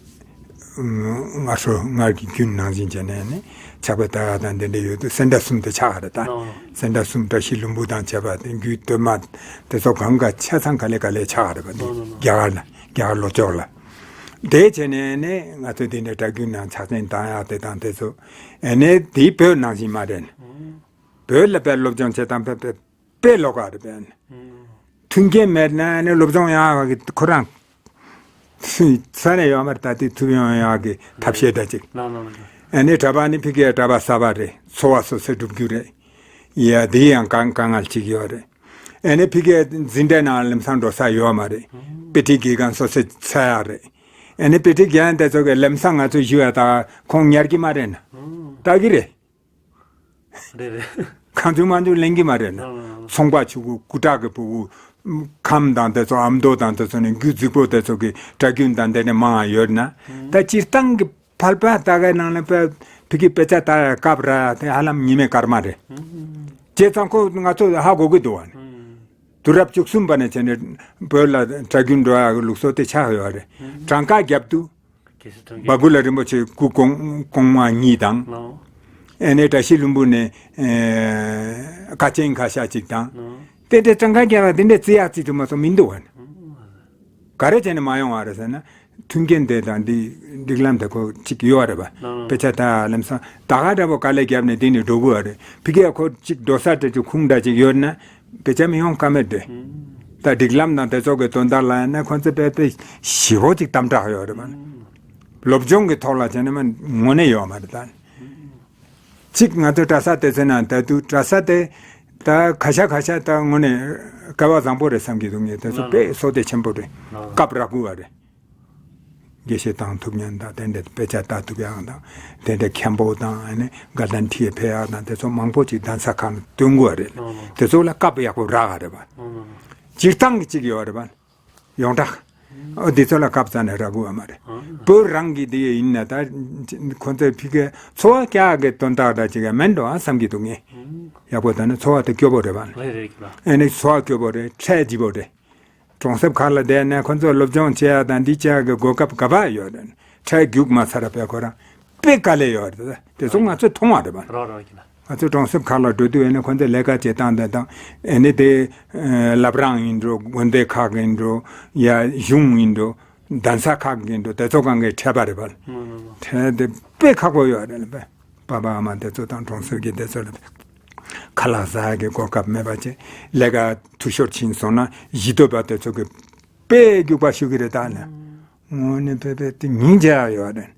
སྔར་སྲོལ་སྔར་གྱི་རྒྱུན་ནང་བཞིན་བྱས་ནས་ནི་ཕྱག་དཔེ་ལྟ་ཡག་དང་དེ་འདྲ་ཡོད་དུས་སེ་འབྲས་གསུམ་དེ་ཆགས་རེད་ད། སེ་འབྲས་གསུམ་བཀྲ་ཤིས་ལྷུན་པོ་དང་བཅས་པ་དེ་རྒྱུད་སྟོད་མ་དེ་ཚོ་གང་ག་ཆ་ཚང་ག་ལེ་ག་ལེ་ཆགས་རེད་པ། དེ་རྒྱ་གར་ལ་རྒྱ་གར་ལྷོ་ཕྱོགས་ལ། དེ་བྱས་ནས་ནི་ང་ཚོ་དེ་འདྲའི་གྲྭ་རྒྱུན་ནང་ཕྱག་ཆེན་བཏང་ཡག་དེ་དང་དེ་ཚོ་ཨ་ནི་དེ་བོད་ནང་བཞིན་མ་རེད། བོད་ལ་དཔེ་སློབ་སྦྱོང་བྱེད་སྟངས་དཔེ་དཔེ་དཔེ་ལོགས་ཀ་རེད་པས། མཐུན་རྐྱེན་མེད་ན་ནི་སློབ་སྦྱོང་ཡག་གི་ཁོ་རང་ས་ནས་ཡོད་མ་རེད། ད་དེ་ཐུབ་ཡོང་ཡག་གི་ཐབས་ཤེས་འདྲ་ཅིག་ཨ་ནི་གྲྭ་པ་ནི་ཕ་གིའི་གྲྭ་པ་གསར་པ་རེད། འཚོ་བ་སོ་སོས་སྒྲུབ་རྒྱུ་རེད། ཡ་དེ་ཡང་དཀའ་དཀའ་ངལ་ཅིག་ཡོད་རེད། ཨ་ནི་ཕ་གིའི་འཛིན་གྲྭའི་ནང་ལམ་སང་འགྲོ་ས་ཡོད་མ་རེད། དཔེ་ཁྲིད་དགེ་རྒན་སོ་སོས་འཚོལ་ཡག་རེད། ཨ་ནི་དཔེ་ཁྲིད་རྒན་དེ་ཚོ་གི་ལམ་སང་ང་ཚོ་ཞུ་ཡག་ད་ཁོང་ཉར་གི་མ་རེད་ན། ལྟ་གི་རེད། རེད་རེད། གང་བྱུང་མང་བྱུང་ལེན་གྱི་མ་རེད་ན། ཨང་། ཚོང་པ་ཕྲུ་གུ་སྐུ་དྲག་གི་ཕྲུ་གུ་ཁམས་དང་དེ་ཚོ་ཨ་མདོ་དང་དེ་ཚོ་ནས་རྒྱུད་རྫིག་པོ་དེ་ཚོ་གི་གྲྭ་རྒྱུན་དང་དེ་ནས་མང་བ་ཡོད་ན། ད་སྤྱིར་བཏང་གི་ཕལ་པ་ད་གའི་ནང་ལ་དཔེ་ཕ་གི་དཔེ་ཆ་ལྟ་ཡག་སྐབས་ར་དེ་ཧ་ལམ་ཉི་མའི་སྐར་མ་རེད། བྱས་ཙང་ཁོ་ང་ཚོ་ཧ་གོ་གི་འདུག་བ་ནི། དུས་རབས་བཅུ་གསུམ་པ་ནས་བྱས་ནས་བོད་ལ་གྲྭ་རྒྱུན་འགྲོ་ཡག་གི་ལུགས་སྲོལ་དེ་ཆགས་ཡོད་རེད། གྲངས་ཀ་བརྒྱབ་དུས། གལ་སྲིད་དོན་བ་རྒྱུད་ཀུ་ལ་རིན་པོ་ཆེ་སྐུ་གོང་གོང་མ་གཉིས་དང་། ལའོ། ཨེ་ནས་བཀྲ་ཤིས་ལྷུན་པོ་ནས་ཨེ་དཀའ་ཆེན་ཁ་ཤས་ཅིག་དང་། ལའོ། དེ་འདྲའི་གྲངས་ཀ་བརྒྱབ་པ་དེ་འདྲའི་བརྩི་ཡག་བརྩི་ཐུབ་མ་སོང་མི་འདུག་བ་ནི། ག་རེ་བྱས་ནས་མ་ཡོང་བ་རེད་ཟེར་ན། མཐུན་རྐྱེན་དེ་དང་འདི་སྒྲིག་ལམ་དེ་ཁོ་གཅིག་ཡོད་རེད་པ། ལའོ། དཔེ་ཆ་ལྟ་ལམ་སང་ད་ག་འདྲ་པོ་དཀའ་ལས་བརྒྱབ་ནས་འདི་ནས་འགྲོ་དགོས་པ་རེད། ཕ་གིའི་ཁོ་གཅིག་འགྲོ་ས་དེ་ཚོ་ཁུངས་འདྲ་ཅིག་ཡོད་ན། དཔེ་ཆ་མི་ཡོང་ཀ་མེད་དེ། ད་སྒྲིག་ལམ་དང་དེ་ཚོ་གི་དོན་དག་ལ་ཡིན་ན་ཁོ་ཚོ་དཔེ་དཔེ་ཞེ་པོ་ཅིག་དམ་དྲག་ཡོད་རེད་པ། སློབ་སྦྱོང་གི་ཐོག་ལ་བྱས་ན་མ་དངོས་གནས་ཡོད་མ་རེད་ད། གཅིག་ང་ཚོ་གྲྭ་ས་དེ་ཚོའི་ནང་ད་དུ་གྲྭ་ས་དེ་ད་ཁ་ཤས་ཁ་ཤས་ད་དངོས་གནས་སྐལ་བ་བཟང་པོ་རེད་བསམ་གྱི་འདུག་ངས་དེ་ཚོ་དཔེ་བསོད་བདེ་ཆེན་པོ་རེད། སྐབས་རག་དགོས་པ་རེད། དགེ་བཤེས་བཏང་ཐུབ་མཁན་དང་དེ་འདྲའི་དཔེ་ཆ་ལྟ་ཐུབ་ཡག་དང་དེ་འདྲའི་མཁན་པོ་དང་ཨ་ནི་དགའ་ལྡན་ཁྲིད་ཕེབས་ཡག་དང་དེ་ཚོ་མང་པོ་ཅིག་གདན་ས་ཁག་ནས་སྟོན་དགོས་རེད། ཨོ། དེ་ཚོ་ལ་སྐབས་ཡག་པོ་རག་ག་རེད་པ། ཨོ། སྤྱིར་བཏང་གི་ཅིག་ཡོད་རེད་པ། ཡོངས་གྲགས། ཨོ་དེ་ཚོ་ལ་སྐབས་རྩ་ནས་རག་དགོས་པ་མ་རེད། ཨོ། བོད་རང་གི་དེ་ཡིན་ན་ད་ཁོ་ཚོའི་ཕ་གིའི་འཚོ་བ་སྐྱེལ་ཡག་གི་དོན་དག་འདྲ་ཅིག་ཡང་མིན་འགྲོ་ཨ་བསམ་གྱི་འདུག་ངས། ཨོ། ཡག་པོ་ད་ནི་འཚོ་བ་དེ་སྐྱོ་པོ་རེད་པ། རེད་རེད་ལ། ཨ་ནི་འཚོ་བ་སྐྱོ་པོ་རེད། ཁྲལ་ལྗིད་པོ་རེད། གྲོང་གསེབ་ཁག་ལ་བསྡད་ནས་ཁོ་ཚོ་སློབ་སྦྱོང་བྱེད་ཡག་དང་འདི་བྱེད་ཡག་གི་གོ་སྐབས་ག་པར་ཡོད་རེད། ཁྲལ་རྒྱུག་མ་ཚར་བས་ཁོ་རང་དཔེ་དཀའ་ལས་ཡོད་རེད། དེ་ཚོ་ང་ཚོས་མཐོང་བ་རེད་པ། རོ་རོ་ཡིན་ལ། ང་ཚོ་གྲོང་གསེབ་ཁག་ལ་འགྲོ་དུས་ཨེ་ནི་ཁོ་ཚོས་ལས་ཀ་བྱེད་སྟངས་དེ་དང་ཨེ་ནི་དེ་བླ་བྲང་ཡིན་འགྲོ། དགོན་སྡེ་ཁག་ཡིན་འགྲོ། ཡ་གཞུང་ཡིན་འགྲོ། གདན་ས་ཁག་ཡིན་འགྲོ། དེ་ཚོ་གང་གའི་ཁྲལ་པ་རེད་པ། ཁྲལ་དེ་དཔེ་ཁག་པོ་ཡོད་རེད་པ། པ་ཕ་ཨ་མ་དེ་ཚོ་དང་གྲོང་གསེབ་ཀྱི་དེ་ཚོ་ལ་ཁ་ལག་ཟ་ཡག་གི་གོ་སྐབས་མེད་པ་བྱས། ལས་ཀ་འཐུས་ཤོར་ཕྱིན་སོང་ན་གཞིས་སྡོད་པ་དེ་ཚོ་གི་དཔེ་རྒྱུག་པ་ཞུ་གི་རེད་ད་ནི། དངོས་གནས་དཔེ་དཔེ་དེ་སྙིང་རྗེ་ཡག་ཡོད་རེད།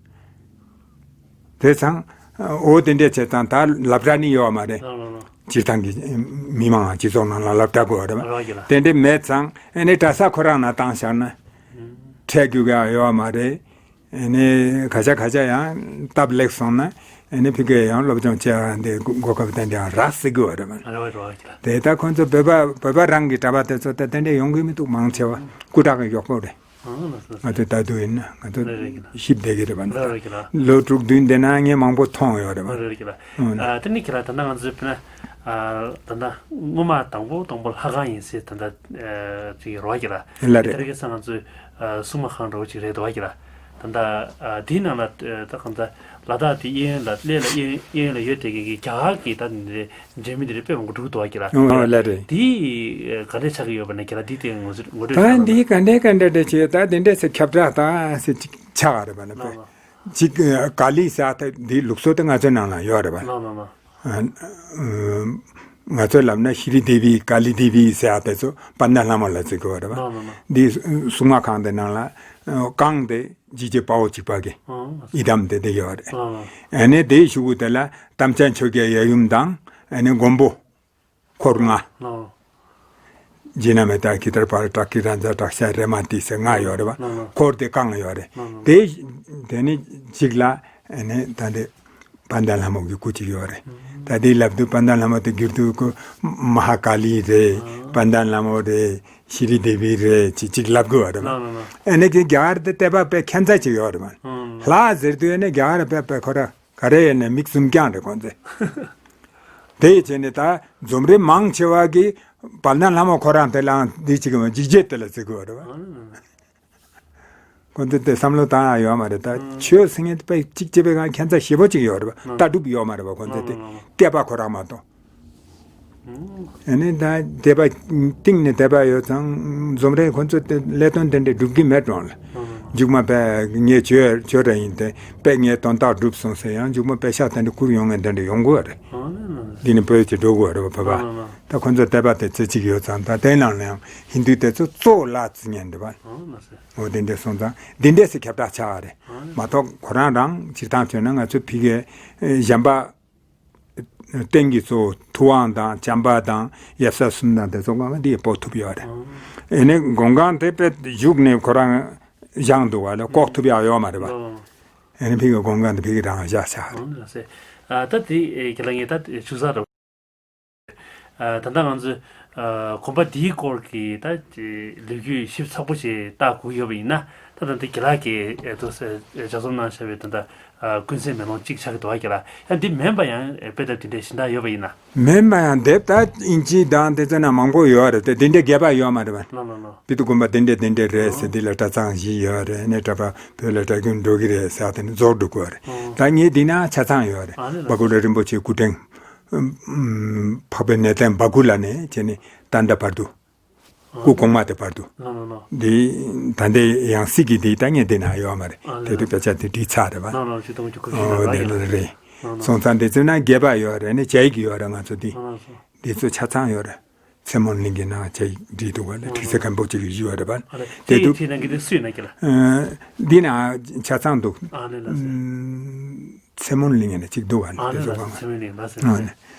དེ་ཚང་འོ་དེ་འདྲས་བྱས་ཙང་ད་སློབ་གྲྭ་ནི་ཡོད་མ་རེད། ལོ་ལོ་ལོ། སྤྱིར་བཏང་གི་མི་མང་སྤྱི་ཚོགས་ནང་ལ་སློབ་གྲྭ་དགོས་རེད་པ། རོ་གི་ལ། དེ་འདྲས་མེད་ཙང་ཨེ་ནི་གྲྭ་ས་ཁོ་རང་ནང་བཏང་བཞག་ན་ཁྲལ་རྒྱུག་ཡག་ཡོད་མ་རེད། ཨེ་ནི་ཁ་ཤས་ཁ་ཤས་ཡང་སྟབས་ལེགས་སོང་ན་ཨེ་ནི་ཕ་གིར་ཡང་སློབ་སྦྱོང་བྱེད་ཡག་འདི་གོ་སྐབས་དེ་འདྲ་ཡང་རག་སྲིད་ཀྱི་ཡོད་རེད་པ། རེད་རེད་རེད། དེ་ལྟར་ཁོང་ཚོ་བོད་པ་བོད་པ་རང་གི་གྲྭ་པ་དེ་ཚོ་ད་དེ་འདྲ་ཡོང་གི་མི་འདུག་མང་ཆེ་བ་སྐུ་དྲག་གི་གཡོག་པོ་རེད། ཨང་ལགས་སོ། ང་ཚོ་ད་དུང་ཡིན་ན་ང་ཚོ་རེད་རེད་ཀྱི་ལགས། ཞིབ་བསྡད་ཀྱི་རེད་པ། རེད་རེད་ཀྱི་ལགས། ལོ་དྲུག་བདུན་བསྡད་ན་ངས་མང་པོ་མཐོང་ཡོད་རེད་པ། རེད་རེད་ཀྱི་ལགས། ཨང་། ཨ་དེ་ནི་ཁྱེད་ལ་ད་ལྟ་ང་ཚོའི་དཔེར་ན་ཨ་ད་ལྟ་སྔོན་མ་དང་པོ་དང་པོ་ལྷ་ཁང་ཡིན་ཟེར་ད་ལྟ་ཨ་ཅིག་རེད་པ་ཀྱི་ལགས། ལགས་རེད། དེ་རིང་ཁ་སང་ང་ཚོའི་ཨ་སྲུང་མ་ཁང་འདྲ་བོ་ཅིག་རེད་འདུག་པ་ཀྱི་ལགས། ད་ལྟ་ཨ་དེའི་ནང་ལ་ཨ་ད་གང་ལྟར་ལ་དྭགས་དེ་གཡས་གཡོན་ལ་སླེ་ལ་གཡས་གཡོན་ལ་ཡོད་དེ་གི་རྒྱ་གར་གྱི་ད་འདི་འདྲའི་འབྲེལ་མི་འདི་འདྲ་དཔེ་མང་པོ་འགྲོ་གི་འདུག་པ་ཀྱི་ལགས། ཨོ་ལགས་རེད། དེ་ག་འདྲས་ཆགས་ཀྱི་ཡོད་པ་ན་ཁྱེད་ལ་འདི་དེ་ངོ་སྤྲོད་ངོ་སྤྲོད་ད་བྱ་འདི་ག་འདྲས་ག་འདྲས་འདྲ་བྱས་ད་དེ་འདྲས་ཟེར་ཁྱབ་བསྒྲགས་ད་ཟེར་ཅིག་ཆགས་པ་རེད་པ་ན། ལགས་ལགས། ཅིག་ཀ་ལི་ཟེར་ཡག་དེ་འདི་ལུགས་སྲོལ་དེ་ང་ཚོའི་ནང་ལ་ཡོད་རེད་པ། ལགས་ལགས་ལགས། ཨ་ཨ་ང་ཚོས་ལབ་ན་ཤྲི་དེ་བི་ཀ་ལི་དེ་བི་ཟེར་ཡག་དེ་ཚོ་དཔལ་ལྡན་ལྷ་མོ་ལ་བརྩི་དགོས་པ་རེད་པ། ལགས་ལགས་ལགས། འདི་སྲུང་མ་ཁང་དེ་ནང་ལ་ཨ་ཁང་དེ་འཇིགས་བྱེད་དཔའ་བོ་གཅིག་པ་གི་ཨང་། ཡི་དམ་དེ་དེ་ཡོད་རེད། ལགས་ལགས། ཨ་ནི་དེའི་གཞུག་གུ་དེ་ལ་དམ་ཅན་ཆོས་རྒྱལ་ཡབ་ཡུམ་དང་ཨ་ནི་མགོན་པོ་འཁོར་ལྔ། ལགས། ཇི་ན་མི་ཏ་ཀི་ཏར་པ་ཏྲ་ཀི་ར་ཛ་ཏྲ་ཤ་རེ་མ་ཏི་ཟེར་ལྔ་ཡོད་རེད་པ། ལགས་ལགས། འཁོར་དེ་བསྐང་ཡོད་རེད། ལགས་ལགས། དེ་དེ་ནི་གཅིག་ལ་ཨ་ནི་ད་འདི་དཔལ་ལྡན་ལྷ་མོ་གི་སྐུ་གཅིག་ཡོད་རེད། ཨང་ ད་དེའི་ལབ་དུས་དཔལ་ལྡན་ལྷ་མོ་དེ་བསྒྱུར་དུས་ཀོ་མ་ཧཱ་ཀཱ་ལི་རེད། དཔལ་ལྡན་ལྷ་མོ་རེད། ཤྲི་དེ་བི་རེད། ཅིག་ཅིག་ལབ་དགོས་བ་རེད་བ། ཨ་ནི་གི་རྒྱ་གར་དེ་དད་པ་དཔེ་ཁྱད་མཚར་ཅིག་ཡོད་རེད་བ། ལྷ་ཟེར་དུས་ཨ་ནི་རྒྱ་གར་དཔེ་དཔེ་ཁོ་ར་ག་རེ་ཡིན་ན་མིག་བཙུམ་རྐྱང་རེད་ཁོང་ཚོས། དེ་ཡི་ཆེད་ནས་ད་འཛོམས་རིགས་མང་ཆེ་བ་གིས་དཔལ་ལྡན་ལྷ་མོ་ཁོ་རང་དེ་ལའང་འདི་ཅིག་གི་འཇིགས་བྱེད་དེ་ལ་བརྩི་དགོས་བ་རེད་བ། ཁོ་ཚོ་དེ་བསམ་བློ་བཏང་ཡ་ཡོད་མ་རེད། ད་ཆོས་ཟེར་མཁན་དེ་དཔེ་གཅིག་བྱས་པའི་སྒང་ཁྱད་མཚར་ཞེ་པོ་ཅིག་ཡོད་རེད་བ། ལྟ་གྲུབ་ཡོད་མ་རེད་བ། ཁོ་ཚོ་དེ་དད་པ་ཁོ་རང་མ་གཏོགས། ཨ་ནི་ད་དད་པ་གཏིང་ནས་དད་པ་ཡོད་ཙང་འཛོམས་རིགས་ཁོ་ཚོ་དེ་ལས་དོན་དེ་འདྲ་སྒྲུབ་ཀྱི་མེད་གྲོང་ལ། མཇུག་མ་དཔེ་ངས་བྱོས་བྱོས་ར་ཡིན་ཏེ་དཔེ་ངས་དོན་དག་སྒྲུབ་སོང་ཟེར་ཡང་མཇུག་མ་དཔེ་ཤག་དེ་འདྲ་བསྐུར་ཡོང་ངེས་དེ་འདྲ་ཡོང་དགོས་རེད། འདི་ནི་བོད་ཀྱི་འགྲོ་དགོས་རེད་བ། བོད་པ་ད་ཁོ་ཚོ་དད་པ་དེ་ཚེ་གཅིག་ཡོད་ཙང་ད་དེ་ནང་ལ་ཡང་ཧིན་དུ་དེ་ཚོ་གཙོ་བོ་ལ་བརྩི་ཉན་འདི་བ། འོ་དེ་འདྲ་སོང་ཙང་འདི་འདྲས་སེ་ཁྱབ་བསྒྲགས་ཆགས་རེད་མ་གཏོགས་ཁོ་རང་རང་སྤྱིར་བཏང་བྱས་ན་ང་ཚོ་ཕི་གའི་གཞན་པ། རྟེན་གྱི་གཙོ་བོ་ཐུབ་དབང་དང་བྱམས་པ་དང་ཡབ་སྲས་གསུམ་དང་དེ་ཚོ་གང་ག་འདི་སྤོ་ཐུབ་ཡོད་རེད། ཨེ་ནས་མགོན་ཁང་དེ་དཔེ་བཞུགས་ནས་ཁོ་རང་བཞེངས་འདུག་བ་ལ་བཀོག་ཐུབ་ཡག་ཡོད་མ་རེད་པ། ཨེ་ནས་ཕ་གི་མགོན་ཁང་དེ་ཕ་གི་རང་བཞག་ཆགས་རེད། ད་དེ་ཁྱེད་ལ་ངས་ད་ཆུ་ས་རེད། ད་ལྟ་ང་ཚོས་དགོན་པ་འདིའི་སྐོར་གྱི་ད་ལོ་རྒྱུས་ཞིབ་ཚགས་པོ་ཞིག་བལྟ་དགོས་ཡོད་པ་ཡིན་ན་ད་ད་འདི་ཁྱེད་ལ་གི་ལྗགས་རྩོམ་གནང་བཞག་པའི་ད་ལྟ། ཀུན་གསལ་མེ་ལོང་གཅིག་ཆགས་ཀྱི་འདུག་བ་ཁྱེད་ལ། ཡང་འདི་མིན་པ་ཡང་དཔེ་དེབ་དེ་འདྲའི་གཞན་དག་ཡོད་པ་ཡིན་ན། མིན་པ་ཡང་དེབ་ད་དབྱིན་ཇི་དང་དེ་ཚོ་ན་མང་པོ་ཡོད་རེད་དེ་དེ་འདྲའི་རྒྱས་པ་ཡོད་མ་རེད་པ། ལོ་ལོ་ལོ། པི་ཏུ་དགོན་པ་དེ་འདྲའི་དེ་འདྲའི་རེད་ཟེར་འདི་ལ་གྲྭ་ཚང་བཞི་ཡོད་རེད་ནས་གྲྭ་པ་བོད་ལ་གྲྭ་རྒྱུན་འགྲོ་གི་རེད་ཟེར་དེ་ནི་རྫོགས་འགྲོ་དགོས་རེད། ད་ངས་འདི་ན་ཆ་ཚང་ཡོད་རེད། བ་གུ་ལ་རིན་པོ་ཆེ་སྐུ་ཕྲེང་འཕགས་པའི་གནས་བརྟན་བ་གུ་ལ་ནས་བྱས་ནས་ཏན་ཏ་བར་དུ། སྐུ་གོང་མ་དེ་བར་དུ། ལོ་ལོ་ལོ། འདི་ད་ལྟའི་ཡང་སྲིད་ཀྱི་འདི་ད་ངས་འདི་ན་ཡོད་མ་རེད། ཨ་ལ་དེ་དུས་དཔེ་ཆ་དེ་བྲིས་ཚར་རེད་བ། ལོ་ལོ་ཆུ་དུང་ཆུ་ཁུ་ཤི་ལ་ཨོ་ར་དེ་ཡིན་ལ་རེད། ལོ་ལོ། སོང་ཙང་འདི་ཚོའི་ནང་རྒྱས་པ་ཡོད་རེད་ནས་བྱ་ཡིག་ཡོད་རེད་ང་ཚོ་འདི། ལོ་ལོ་སོ། འདི་ཚོ་ཆ་ཚང་ཡོད་རེད། ཚེ་སྨོན་གླིང་གི་ནང་བྱ་ཡིག་བྲིས་འདུག་བ་ལ་ཁྲིག་སེ་མཁན་པོ་གཅིག་གིས་ཞུས་པ་རེད་བ། ཨ་རེད། དེ་དེ་ཡི་དུས་ཁྲིད་ནང་གི་དེ་སུས་ན་ཁྱེད་ལ། ཨ། འདི་ན་ཆ་ཚང་འདུག་ཨ་ལེ་ལ་སེ། ཨམ། ཚེ་སྨོན་གླིང་ཡིན་ན་གཅིག་འདུག་བ་ཨ་དེ་ལེ་ཚོ་ལ་སེ་གང་ཚེ་སྨོན་གླིང་ལ་སེ་ཨ་ལ་སེ། ནི་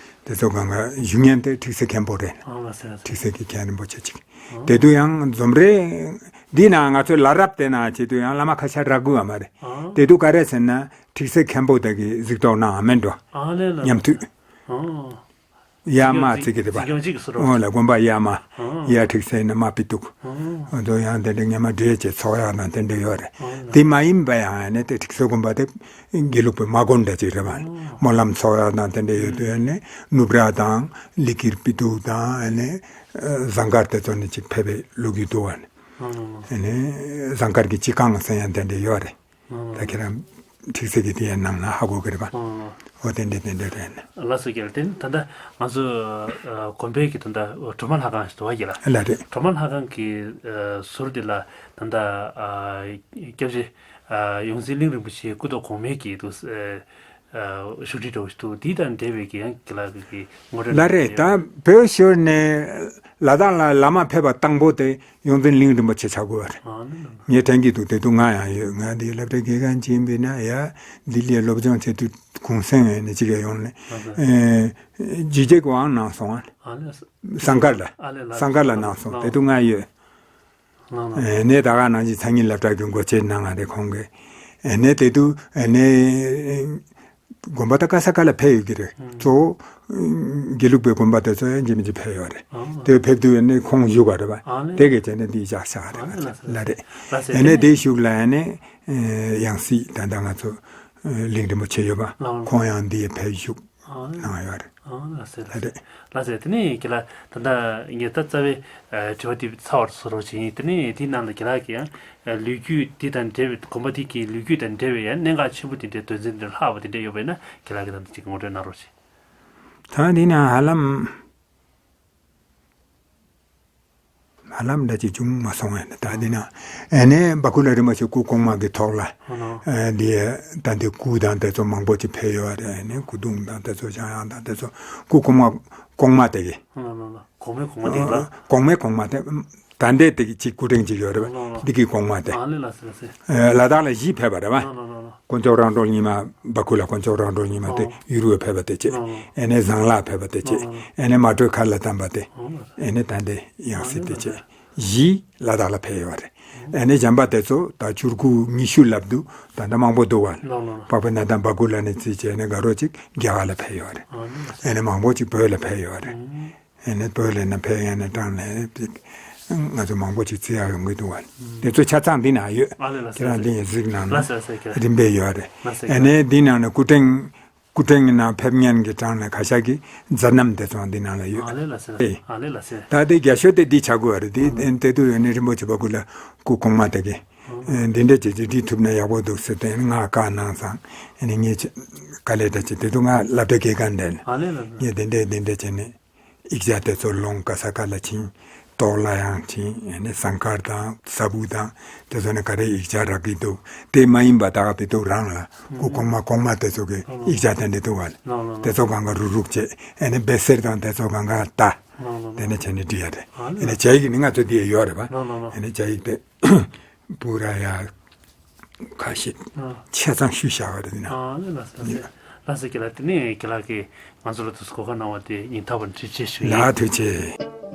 དེ་ཚོ་གང་ག་ཞུ་མཁན་དེ་ཁྲིག་སེ་མཁན་པོ་རེད། ཨ་ལ་སེ་ལ་སེ། ཁྲིག་སེ་གི་མཁན་རིན་པོ་ཆེ་གཅིག་ཨ། དེ་དུས་ཡང་འཛོམས་རེད། འདི་ན་ང་ཚོའི་བླ་རབས་དེ་ན་བྱེད་དུས་ཡང་བླ་མ་ཁ་ཤས་རག་དགོས་བ་མ་རེད། ཨ། དེ་དུས་ག་རེ་ཟེར་ན་ཁྲིག་སེ་མཁན་པོ་དེ་གི་གཟིགས་རྟོག་གནང་བ་མེད་འགྲོ། ཨ་ལེ་ལ་ཉམས་མཐུད། ཨ། ཡ་མ་ཚིག་གི་རེད་པ། འཛིན་སྐྱོང་གཅིག་གི་སུ་རོ། འོ་ལ་དགོན་པ་ཡ་མ། ཨང་། ཡ་ཁྲིག་སེ་ན་མ་པི་ཏུག་ཨང་། འོ་དོ་ཡང་དེ་འདྲ་ངས་མ་འདྲེས་བྱས་ཚོགས་ཡག་དང་དེ་འདྲ་ཡོད་རེད། ཨང་། དེ་མ་ཡིན་པ་ཡང་ཨ་ནི་དེ་ཁྲིག་སེ་དགོན་པ་དེ་དགེ་ལུགས་པའི་མ་དགོན་འདྲ་ཅིག་རེད་པ། ཨང་། སྨོན་ལམ་ཚོགས་ཡག་དང་དེ་འདྲ་ཡོད་དུས་ཨ་ནི་ནུབ་ར་དང་ལི་ཀིར་པི་ཏུག་དང་ཨ་ནི་ཟངས་དཀར་དེ་ཚོ་ནས་ཅིག་ཕེབས་པའི་ལོ་རྒྱུས་འདུག་ཨ་ནི། ཨང་། ཨ་ནི་ཟངས་དཀར་གྱི་སྤྱི་ཁང་ཟེར་ཡང་དེ་འདྲ་ཡོད་རེད། ད་ཁྱེད་རང་ཁྲིག་སེ་གི་དེ་ཡང་ནང་ན་ཧ་གོ་གི་རེད་པ། ཨོ་དེ་འདྲ་དེ་འདྲ་རེད་ན། ལགས་སོ་རྒྱལ་དེ་ནི་ད་ལྟ་ང་ཚོ་དགོན་པའི་གི་ད་ལྟ་སྒྲོལ་མ་ལྷ་ཁང་ཞིག་འདུག་བ་རྒྱལ་ལ། ལ་རེད། སྒྲོལ་མ་ལྷ་ཁང་གི་ཟུར་དེ་ལ་ད་ལྟ་སྐྱབས་རྗེ་ཡོངས་འཛིན་གླིང་རིན་པོ་ཆེ་སྐུ་ཐོག་གོང་མའི་གི་དུ་བཞུགས་ཁྲི་འདྲ་བོ་ཞིག་འདུག་དེ་དང་འབྲེལ་བའི་གི་ཡང་རྒྱལ་ལ་གི་ངོ་སྤྲོད་ལ་རེད། ད་བོད་ཤོར་ནས་ལ་དྭགས་ལ་བླ་མ་ཕེབས་པ་དང་པོ་དེ། ཡོངས་འཛིན་གླིང་རིན་པོ་ཆེ་ཆགས་དགོས་པ་རེད། ཨ་ནི་ནི། ངས་དྲན་གྱི་འདུག་དེ་དུས་ང་ཡང་ཡོད། ང་འདི་སློབ་གྲྭའི་དགེ་རྒན་ཅིག་ཡིན་པས་ན་ཡ་ལྡི་ལིར་སློབ་སྦྱོང་བྱེད་དུས་གུང་སེང་ཡིན་ནས་ཅིག་ཡ་ཡོང་ནས་ཨ་ནི། ཨེ་ཇི་བྱེད་དབང་གནང་སོང་ཨ། ཨ་ནི། ཟངས་དཀར་ལ། ཨ་ལེ་ལ། ཟངས་དཀར་ལ་གནང་སོང་། ཨ་དེ་དུས་ང་ཡོད། ཨ་ནི། ཨེ་ནས་ད་ག་ནང་བཞིན་སང་ཉིན་སློབ་གྲྭ་གི་འགོ་བྱེད་གནང་བ་རེད་ཁོང་གིས། ཨེ་ནས་དེ་དུས་ཨེ་ནས། དགོན་པ་ད་ག་ས་ག་ལ་ཕེབས་ཡོད་ཀྱི་རེད། ཨང་། གཙོ་བོ་དགེ་ལུགས་པའི་དགོན་པ་དེ་ཚོ་ཡང་ཇི་མི་ཇི་ཕེབས་ཡོད་རེད། ཨང་། དེ་ཕེབས་དུས་ནི་ཁོང་བཞུགས་པ་རེད་པ། ཨང་ལེ། དེ་གས་བྱས་ནས་འདི་བཞག་བཞག་རེད། ཨང་ལེ་ལ་ལ་རེད། ལ་ཟེར་ཡང་ནི་དེ་བཞུགས་ལ་ཡང་ནི་ཡང་སྲིད་ད་ལྟ་ང་ཚོ་གླིང་རིན་པོ་ཆེ་ཡོད་པ་ལ་ཁོང་ཡང་འདི་ཕེབས་བཞུགས་ཨང་ལེ། གནང་ཡོད་རེད། ཨང་ལ་ཟེར་ལ་ཟེར། ལ་ཟེར་དེ་ནི་ཁྱེད་ལ་ད་ལྟ་ངས་ད་རྩ་བའི་དྲི་བ་དེ་ཚར་བར་བཟོ་རོགས་བྱེད་ཡིན། དེ་ནི་དེའི་ནང་ལ་ཁྱེད་ལ་གི་ཡང་ལོ་རྒྱུས་འདི་དང་འབྲེལ་བའི་དགོན་པ་འདི་གི་ལོ་རྒྱུས་དང་འབྲེལ་བའི་ཡང་གནད་འགག་ཆེན་པོ་དེ་འདྲའི་དོན་ཚན་འདི་ལྷག་པ་དེ་འདྲ་ཡོད་པས་ན་ཁྱེད་ལ་གི་ད་ལྟ་ཅིག་ངོ་སྤྲོད་གནང་རོགས་བྱེད། ད་འདི་ན་ཧ་ལམ་ཧ་ལམ་འདྲ་ཅིག་བྱུང་མ་སོང་ངས་ད་འདི་ན་ཨེ་ནས་བ་ཀུ་ལ་རིན་པོ་ཆེ་སྐུ་གོང་མ་གི་ཐོག་ལ་ཨེ་འདི་ད་འདི་སྐུ་དང་དེ་ཚོ་མང་པོ་ཅིག་ཕེབས་ཡོད་རེད། ཨེ་ནས་སྐུ་གདུང་དང་དེ་ཚོ་བཞེངས་ཡག་དང་དེ་ཚོ་སྐུ་གོང་མ་གོང་མ་དེ་གི་གོང་མའི་གོང་མ་དེ་ལ། གོང་མའི་གོང་མ་དེ། ད་ལྟའི་དེ་གི་གཅིག་སྐུ་ཕྲེང་གཅིག་ཡོད་རེད་པ། ལོ་ལོ། འདི་གི་གོང་མ་དེ། ཨ་ལེ་ལ་སེ་ལ་སེ། ཨེ་ལ་དྭགས་ལ་བཞི་ཕེབས་པ་རེད་པ། ལོ་ལོ་ལོ་ལོ། དཀོན་མཆོག་རང་གྲོལ་ཉི་མ་བ་ཀུ་ལ་དཀོན་མཆོག་རང་གྲོལ་ཉི་མ་དེ་ལོ། ཡུ་རུ་བས་ཕེབས་པ་དེ་གཅིག་ལོ་ལོ། ཨེ་ནས་ཟངས་ལ་ཕེབས་པ་དེ་གཅིག་ལོ་ལོ། ཨེ་ནས་མ་དྲོས་མཁར་ལ་བལྟམས་པ་དེ། ཨོ་ལ་སེ། ཨེ་ནས་ད་ལྟའི་ཡང་སྲིད་དེ་གཅིག་བཞི་ལ་དྭགས་ལ་ཕེབས་ཡོད་རེད། ཨ་ནི་གཞན་པ་དེ་ཚོ་ད་བཅུ་དགུ་ཉི་ཤུ་ལབ་འདུག་ད་ལྟ་མང་པོ་འདུག་བ། ལགས་ལགས་ལགས། པ་པ་ན་ད་བ་གུ་ལ་ནས་རྩིས་བྱས་ནས་དགའ་རོགས་ཅིག་རྒྱ་གར་ལ་ཕེབས་ཡོད་རེད། ཨ་ནི་ལགས་སོ། ཨ་ནི་མང་པོ་ཅིག་བོད་ལ་ཕེབས་ཡོད་རེད། ཨ་ནི་བོད་ལ་ན་ཕེབས་ཡ་ནས་དྲངས་ནས་ང་ཚོ་མང་པོ་ཅིག་རྩིས་ཡག་ཡོང་གི་འདུག་བ། དེ་ཚོ་ཆ་ཚང་འདི་ན་ཡོད། ཨ་ལས་ལགས་སོ། ཁྱེད་རང་འདི་ཡི་གཟིགས་གནང་ན། ལགས་སོ་ལགས་སོ། རིམ་པས་ཡོད་རེད། ལགས་སོ། ཨ་ནི་འདི་ནང་ནས་སྐུ་ཕྲེང་སྐུ་ཕྲེང་ནང་ཕེབས་མཁན་གྱི་གྲས་ནས་ཁ་ཤས་ཀྱི་མཛད་རྣམ་དེ་ཚོ་འདི་ནང་ལ་ཡོད། ཨ་ལས་ལགས་སོ། ཨེ། ཨ་ལས་ལགས་སོ། ད་དེ་རྒྱ་ཤོད་དེ་འདི་ཆགས་དགོས་རེད། དེ་དེ་དུས་ཡོད་ནི་རིན་པོ་ཆེ་བ་ཀུ་ལ་སྐུ་གོང་མ་དེ་གི་ཨ་འདི་འདྲ་བྱེད་ཅིག་བྲིས་ཐུབ་ན་ཡག་པོ་འདུག་ཟེར་ཏེ་ང་བཀའ་གནང་སོང་། ཨ་ནི་ངས་ཅི་དཀའ་ལས་འདྲ་ཅིག་དེ་དུས་ང་སློབ་གྲྭའི་དགེ་རྒན་འདྲ་ནས། ཨ་ལས་ལགས་སོ། ངས་དེ་འདྲ་དེ་འདྲ་བྱས་ནས། ཡིག་ཆ་དེ་ཚོ་ལོང་ག་ས་ག་ལ་ཕྱིན། ཏོག་ལ་ཡང་ཕྱིན། ཨ་ནི་ཟངས་དཀར་དང་ས་སྦུག་དང་དེ་ཚོ་ནས་ག་རེ་ཡིག་ཆ་རག་གི་འདུག་དེ་མ་ཡིན་པ་ད་ག་དེ་དུས་རང་ལ་སྐུ་གོང་མ་གོང་མ་དེ་ཚོ་གི་ཡིག་ཆ་དེ་འདྲ་འདུག་བ། ལགས་ལགས་ལགས། དེ་ཚོ་གང་ག་རུག་རུག་བྱས། ཨ་ནི་བེ་སེར་དང་དེ་ཚོ་གང་ག་ལྟ། ལགས་ལགས་ལགས། དེ་ནས་བྱས་ནས་བྲིས་ཡ་རེད། ཨ་ནི་ཨ་ནི་ལགས། བྱ་ཡིག་ནི་ང་ཚོ་འདི་ཡོད་རེད་པ། ལགས་ལགས་ལགས། ཨ་ནི་བྱ་ཡིག་དེ་པུ་ར་ཡ་ཁ་ཤས་ཨ་ཆ་ཚང་ཞུས་བཞག་པ་རེད་ན། ཨ་ནི་ལགས་སོ་ལགས་སོ། ལགས་སོ། ཁྱེད་ལ་དེ་ནས་ཁྱེད་ལ་གི་ང་ཚོ་ལ་དུས་གོ་སྐབས་གནང་བ་དེ་སྙིང་ཐག་པ་ནས་ཐུགས་རྗེ་ཆེ་ཞུ་ཡིན། ལགས་ཐུགས་རྗེ་ཆེ།